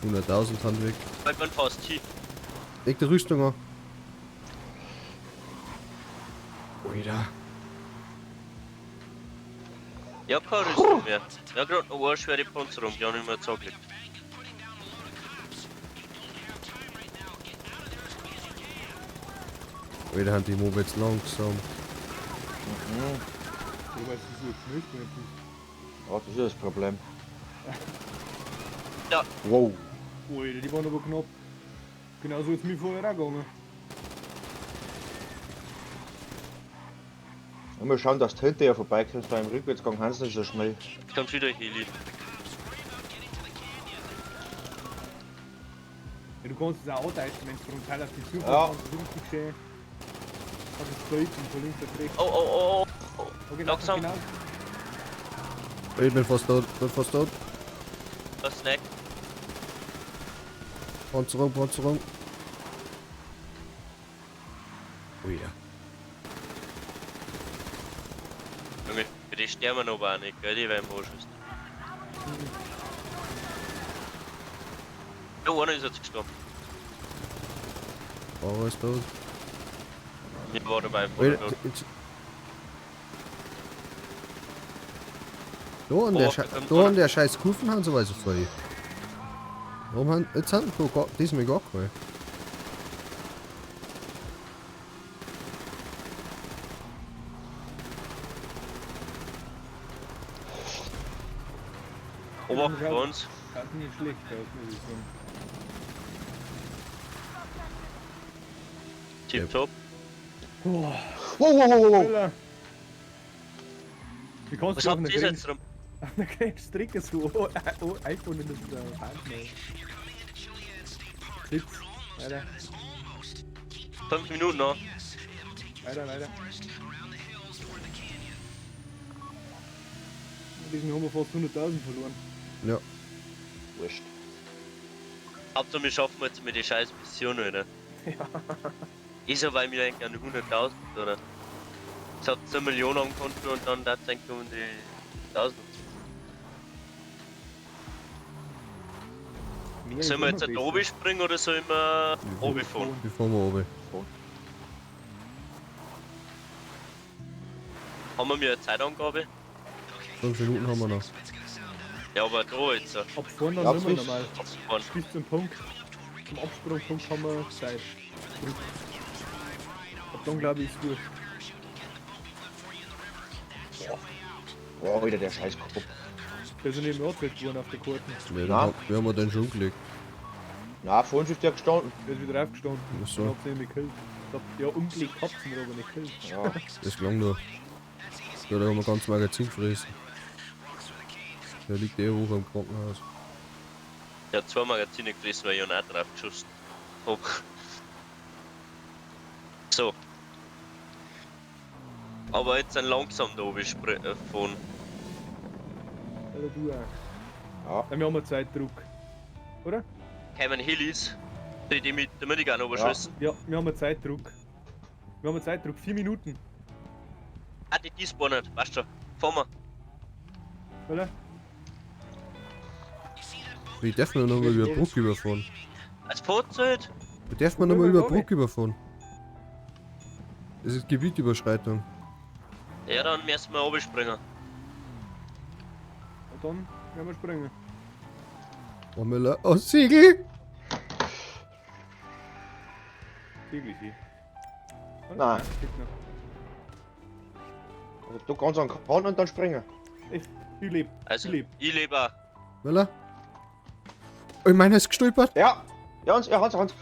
100.000 Hand weg. Halt man fast hin. Leg die Rüstung an. Alter. Ich hab keine Rüstung mehr. Ich hab grad noch eine schwere Panzerung, die hab ich mir zugelegt. Alter, haben die Mopeds langsam. Ich weiß, das ist so schnell gewesen. Ja, das ist das Problem. Ja. Wow. Alter, die waren aber knapp. Genauso ist mir vorher auch gegangen. Immer schauen, dass du hinterher vorbeikommst, weil im Rückwärtsgang kannst du nicht so schnell. Jetzt kommt wieder Heli. Ja, du kannst es auch antäuschen, wenn es frontal auf die Zukunft Ja. kannst du richtig schön. Kannst du splitten von links nach rechts. Oh, oh, oh, oh. Okay, langsam. Genau. Ich bin fast tot, bin fast tot. Was Snack? Panzerung, Panzerung. Oh ja. Junge, die sterben aber auch nicht, gell? Die werden anschießen. Ja, einer ist jetzt gestorben. Fahrer ist tot. Ich war dabei. Alter, Da an der, Oh, Sche da kommt da an einer. der scheiß Kurven haben sie so voll. Warum haben jetzt haben da gar, diesmal gar keine? Obacht bei uns. Schaut nicht schlecht aus, muss ich sagen. Tipptopp. Wow, wow, wow, wow, wow. Alter. Wie kannst Was du auf habt einer ihr kleinen, jetzt rum? auf einer kleinen Strecke so iPhone in der Hand nehmen? Sitz. Weiter, 5 Minuten noch. weiter, weiter. Diesmal haben wir fast 100.000 verloren. Ja. Wurscht. Hauptsache wir schaffen jetzt mit die scheiß Mission, oder? Ja. Ist ja, weil wir eigentlich an 100.000, oder? Ich hab 10 Millionen am Konto und dann da denke um die 1000. Mehr ist Sollen wir immer jetzt da besser. oben springen oder sollen wir oben fahren? Wie fahren wir oben? Haben wir mir eine Zeitangabe? 5 Minuten haben wir noch. Ja, aber da jetzt. Ab vorne Ja, dann nicht mehr bis- normal. Abfahren. Bis zum Punkt. Zum Absprungpunkt haben wir Zeit. Ab dann glaube ich ist wurscht. Boah, wieder der scheiß Kopf. Der ist ja nicht mehr angekriegt worden auf der Karte. Ja, dann Na. wir haben wir den schon umgelegt. Na, vor uns ist der gestanden. Der ist wieder aufgestanden. Ach so. Ich hab's nicht mehr gekillt. Ich hab, ja, umgelegt hab's ihn aber nicht gekillt. Ja. Das klang doch. Ja, da haben wir ganz Magazin gefressen. Der liegt eh hoch am Krankenhaus. Ich hab 2 Magazine gefressen, weil ich auch drauf geschossen hab. So. Aber jetzt dann langsam da oben fahren. Oder du auch. Ja. Ja, wir haben einen Zeitdruck. Oder? Kämen Helis, die mit der Minigun runterschießen. Ja, wir haben einen Zeitdruck. Wir haben einen Zeitdruck. 4 Minuten. Ah, die despawnen, weißt du. Fahren wir. Oder? Wie darf man nochmal über Brücke überfahren? Als Fahrzeug? Wie darf man nochmal über Brücke überfahren? Das ist Gebietüberschreitung. Ja, dann müssen wir runterspringen. Und dann werden wir springen. Oh, Müller. Oh, Siegel! Siegel sie. Nein. Geht noch. Also, du kannst an den Kahn und dann springen. Ich leb. Also, Ich leb. ich lebe auch. Müller? Oh, ich meine, er ist gestolpert. Ja. Ja, Hans, ja, Hans, Hans.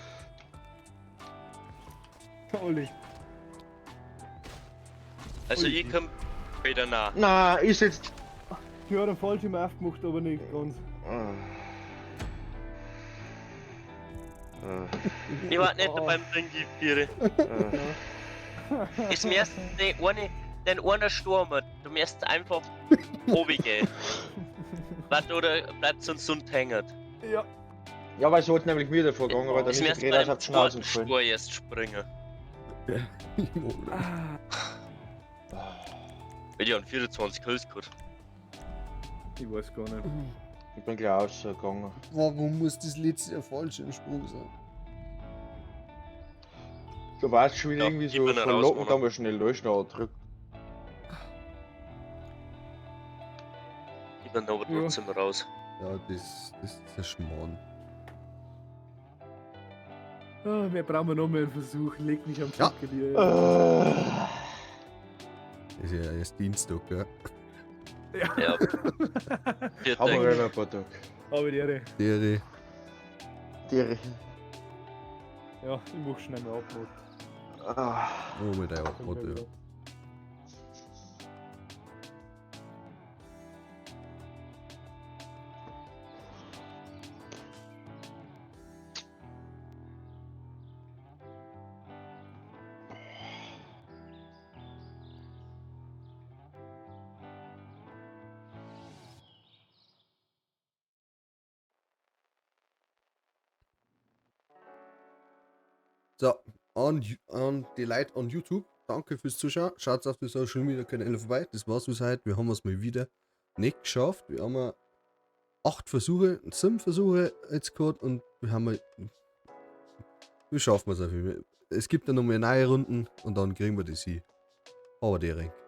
Olli. Also, Ui. ich komm wieder nach. Na, ist jetzt. Ich hab den Fallschirm aufgemacht, aber nicht ganz. Ich war nicht beim Trinken, Tiere. Es müsst den eine, den einer Sturm, du müsst einfach oben gehen. Warte, oder bleibt sonst unten hängen. Ja. Ja, weil so hat nämlich mir davor gegangen, aber dann Es ist der müsst Greta beim auf die Schnauze zweiten gefallen. Stur erst springen. Weil ich an 24 Kills gehabt. Ich weiß gar nicht. Ich bin gleich ausgegangen. Warum muss das letzte ein Fallschirmsprung sein? Du warst schon wieder Ja, irgendwie ich so bin raus, verlockend, oder? da mal schnell löschen drückt. Ich bin aber Ja. trotzdem raus. Ja, das ist ein Schmarrn. Ah, wir brauchen noch mal einen Versuch. Leg mich am Ja. Fuckel hier. Das ist ja erst Dienstag, gell? Ja. Vier Haben wir Tage. noch ein paar Tage. Aber die Ehre. Dere. Tiere. Ja, ich mach schnell mal Abmod. Ah. Oh, mit der Abmod, ja. So, an die Leute on YouTube, danke fürs Zuschauen. Schaut auf die Social Media Kanäle vorbei. Das war's bis heute. Wir haben es mal wieder nicht geschafft. Wir haben 8 Versuche, 7 Versuche jetzt gehabt und wir haben mal. Wir schaffen es auf jeden Fall. Es gibt dann nochmal neue Runden und dann kriegen wir das hin. Aber direkt.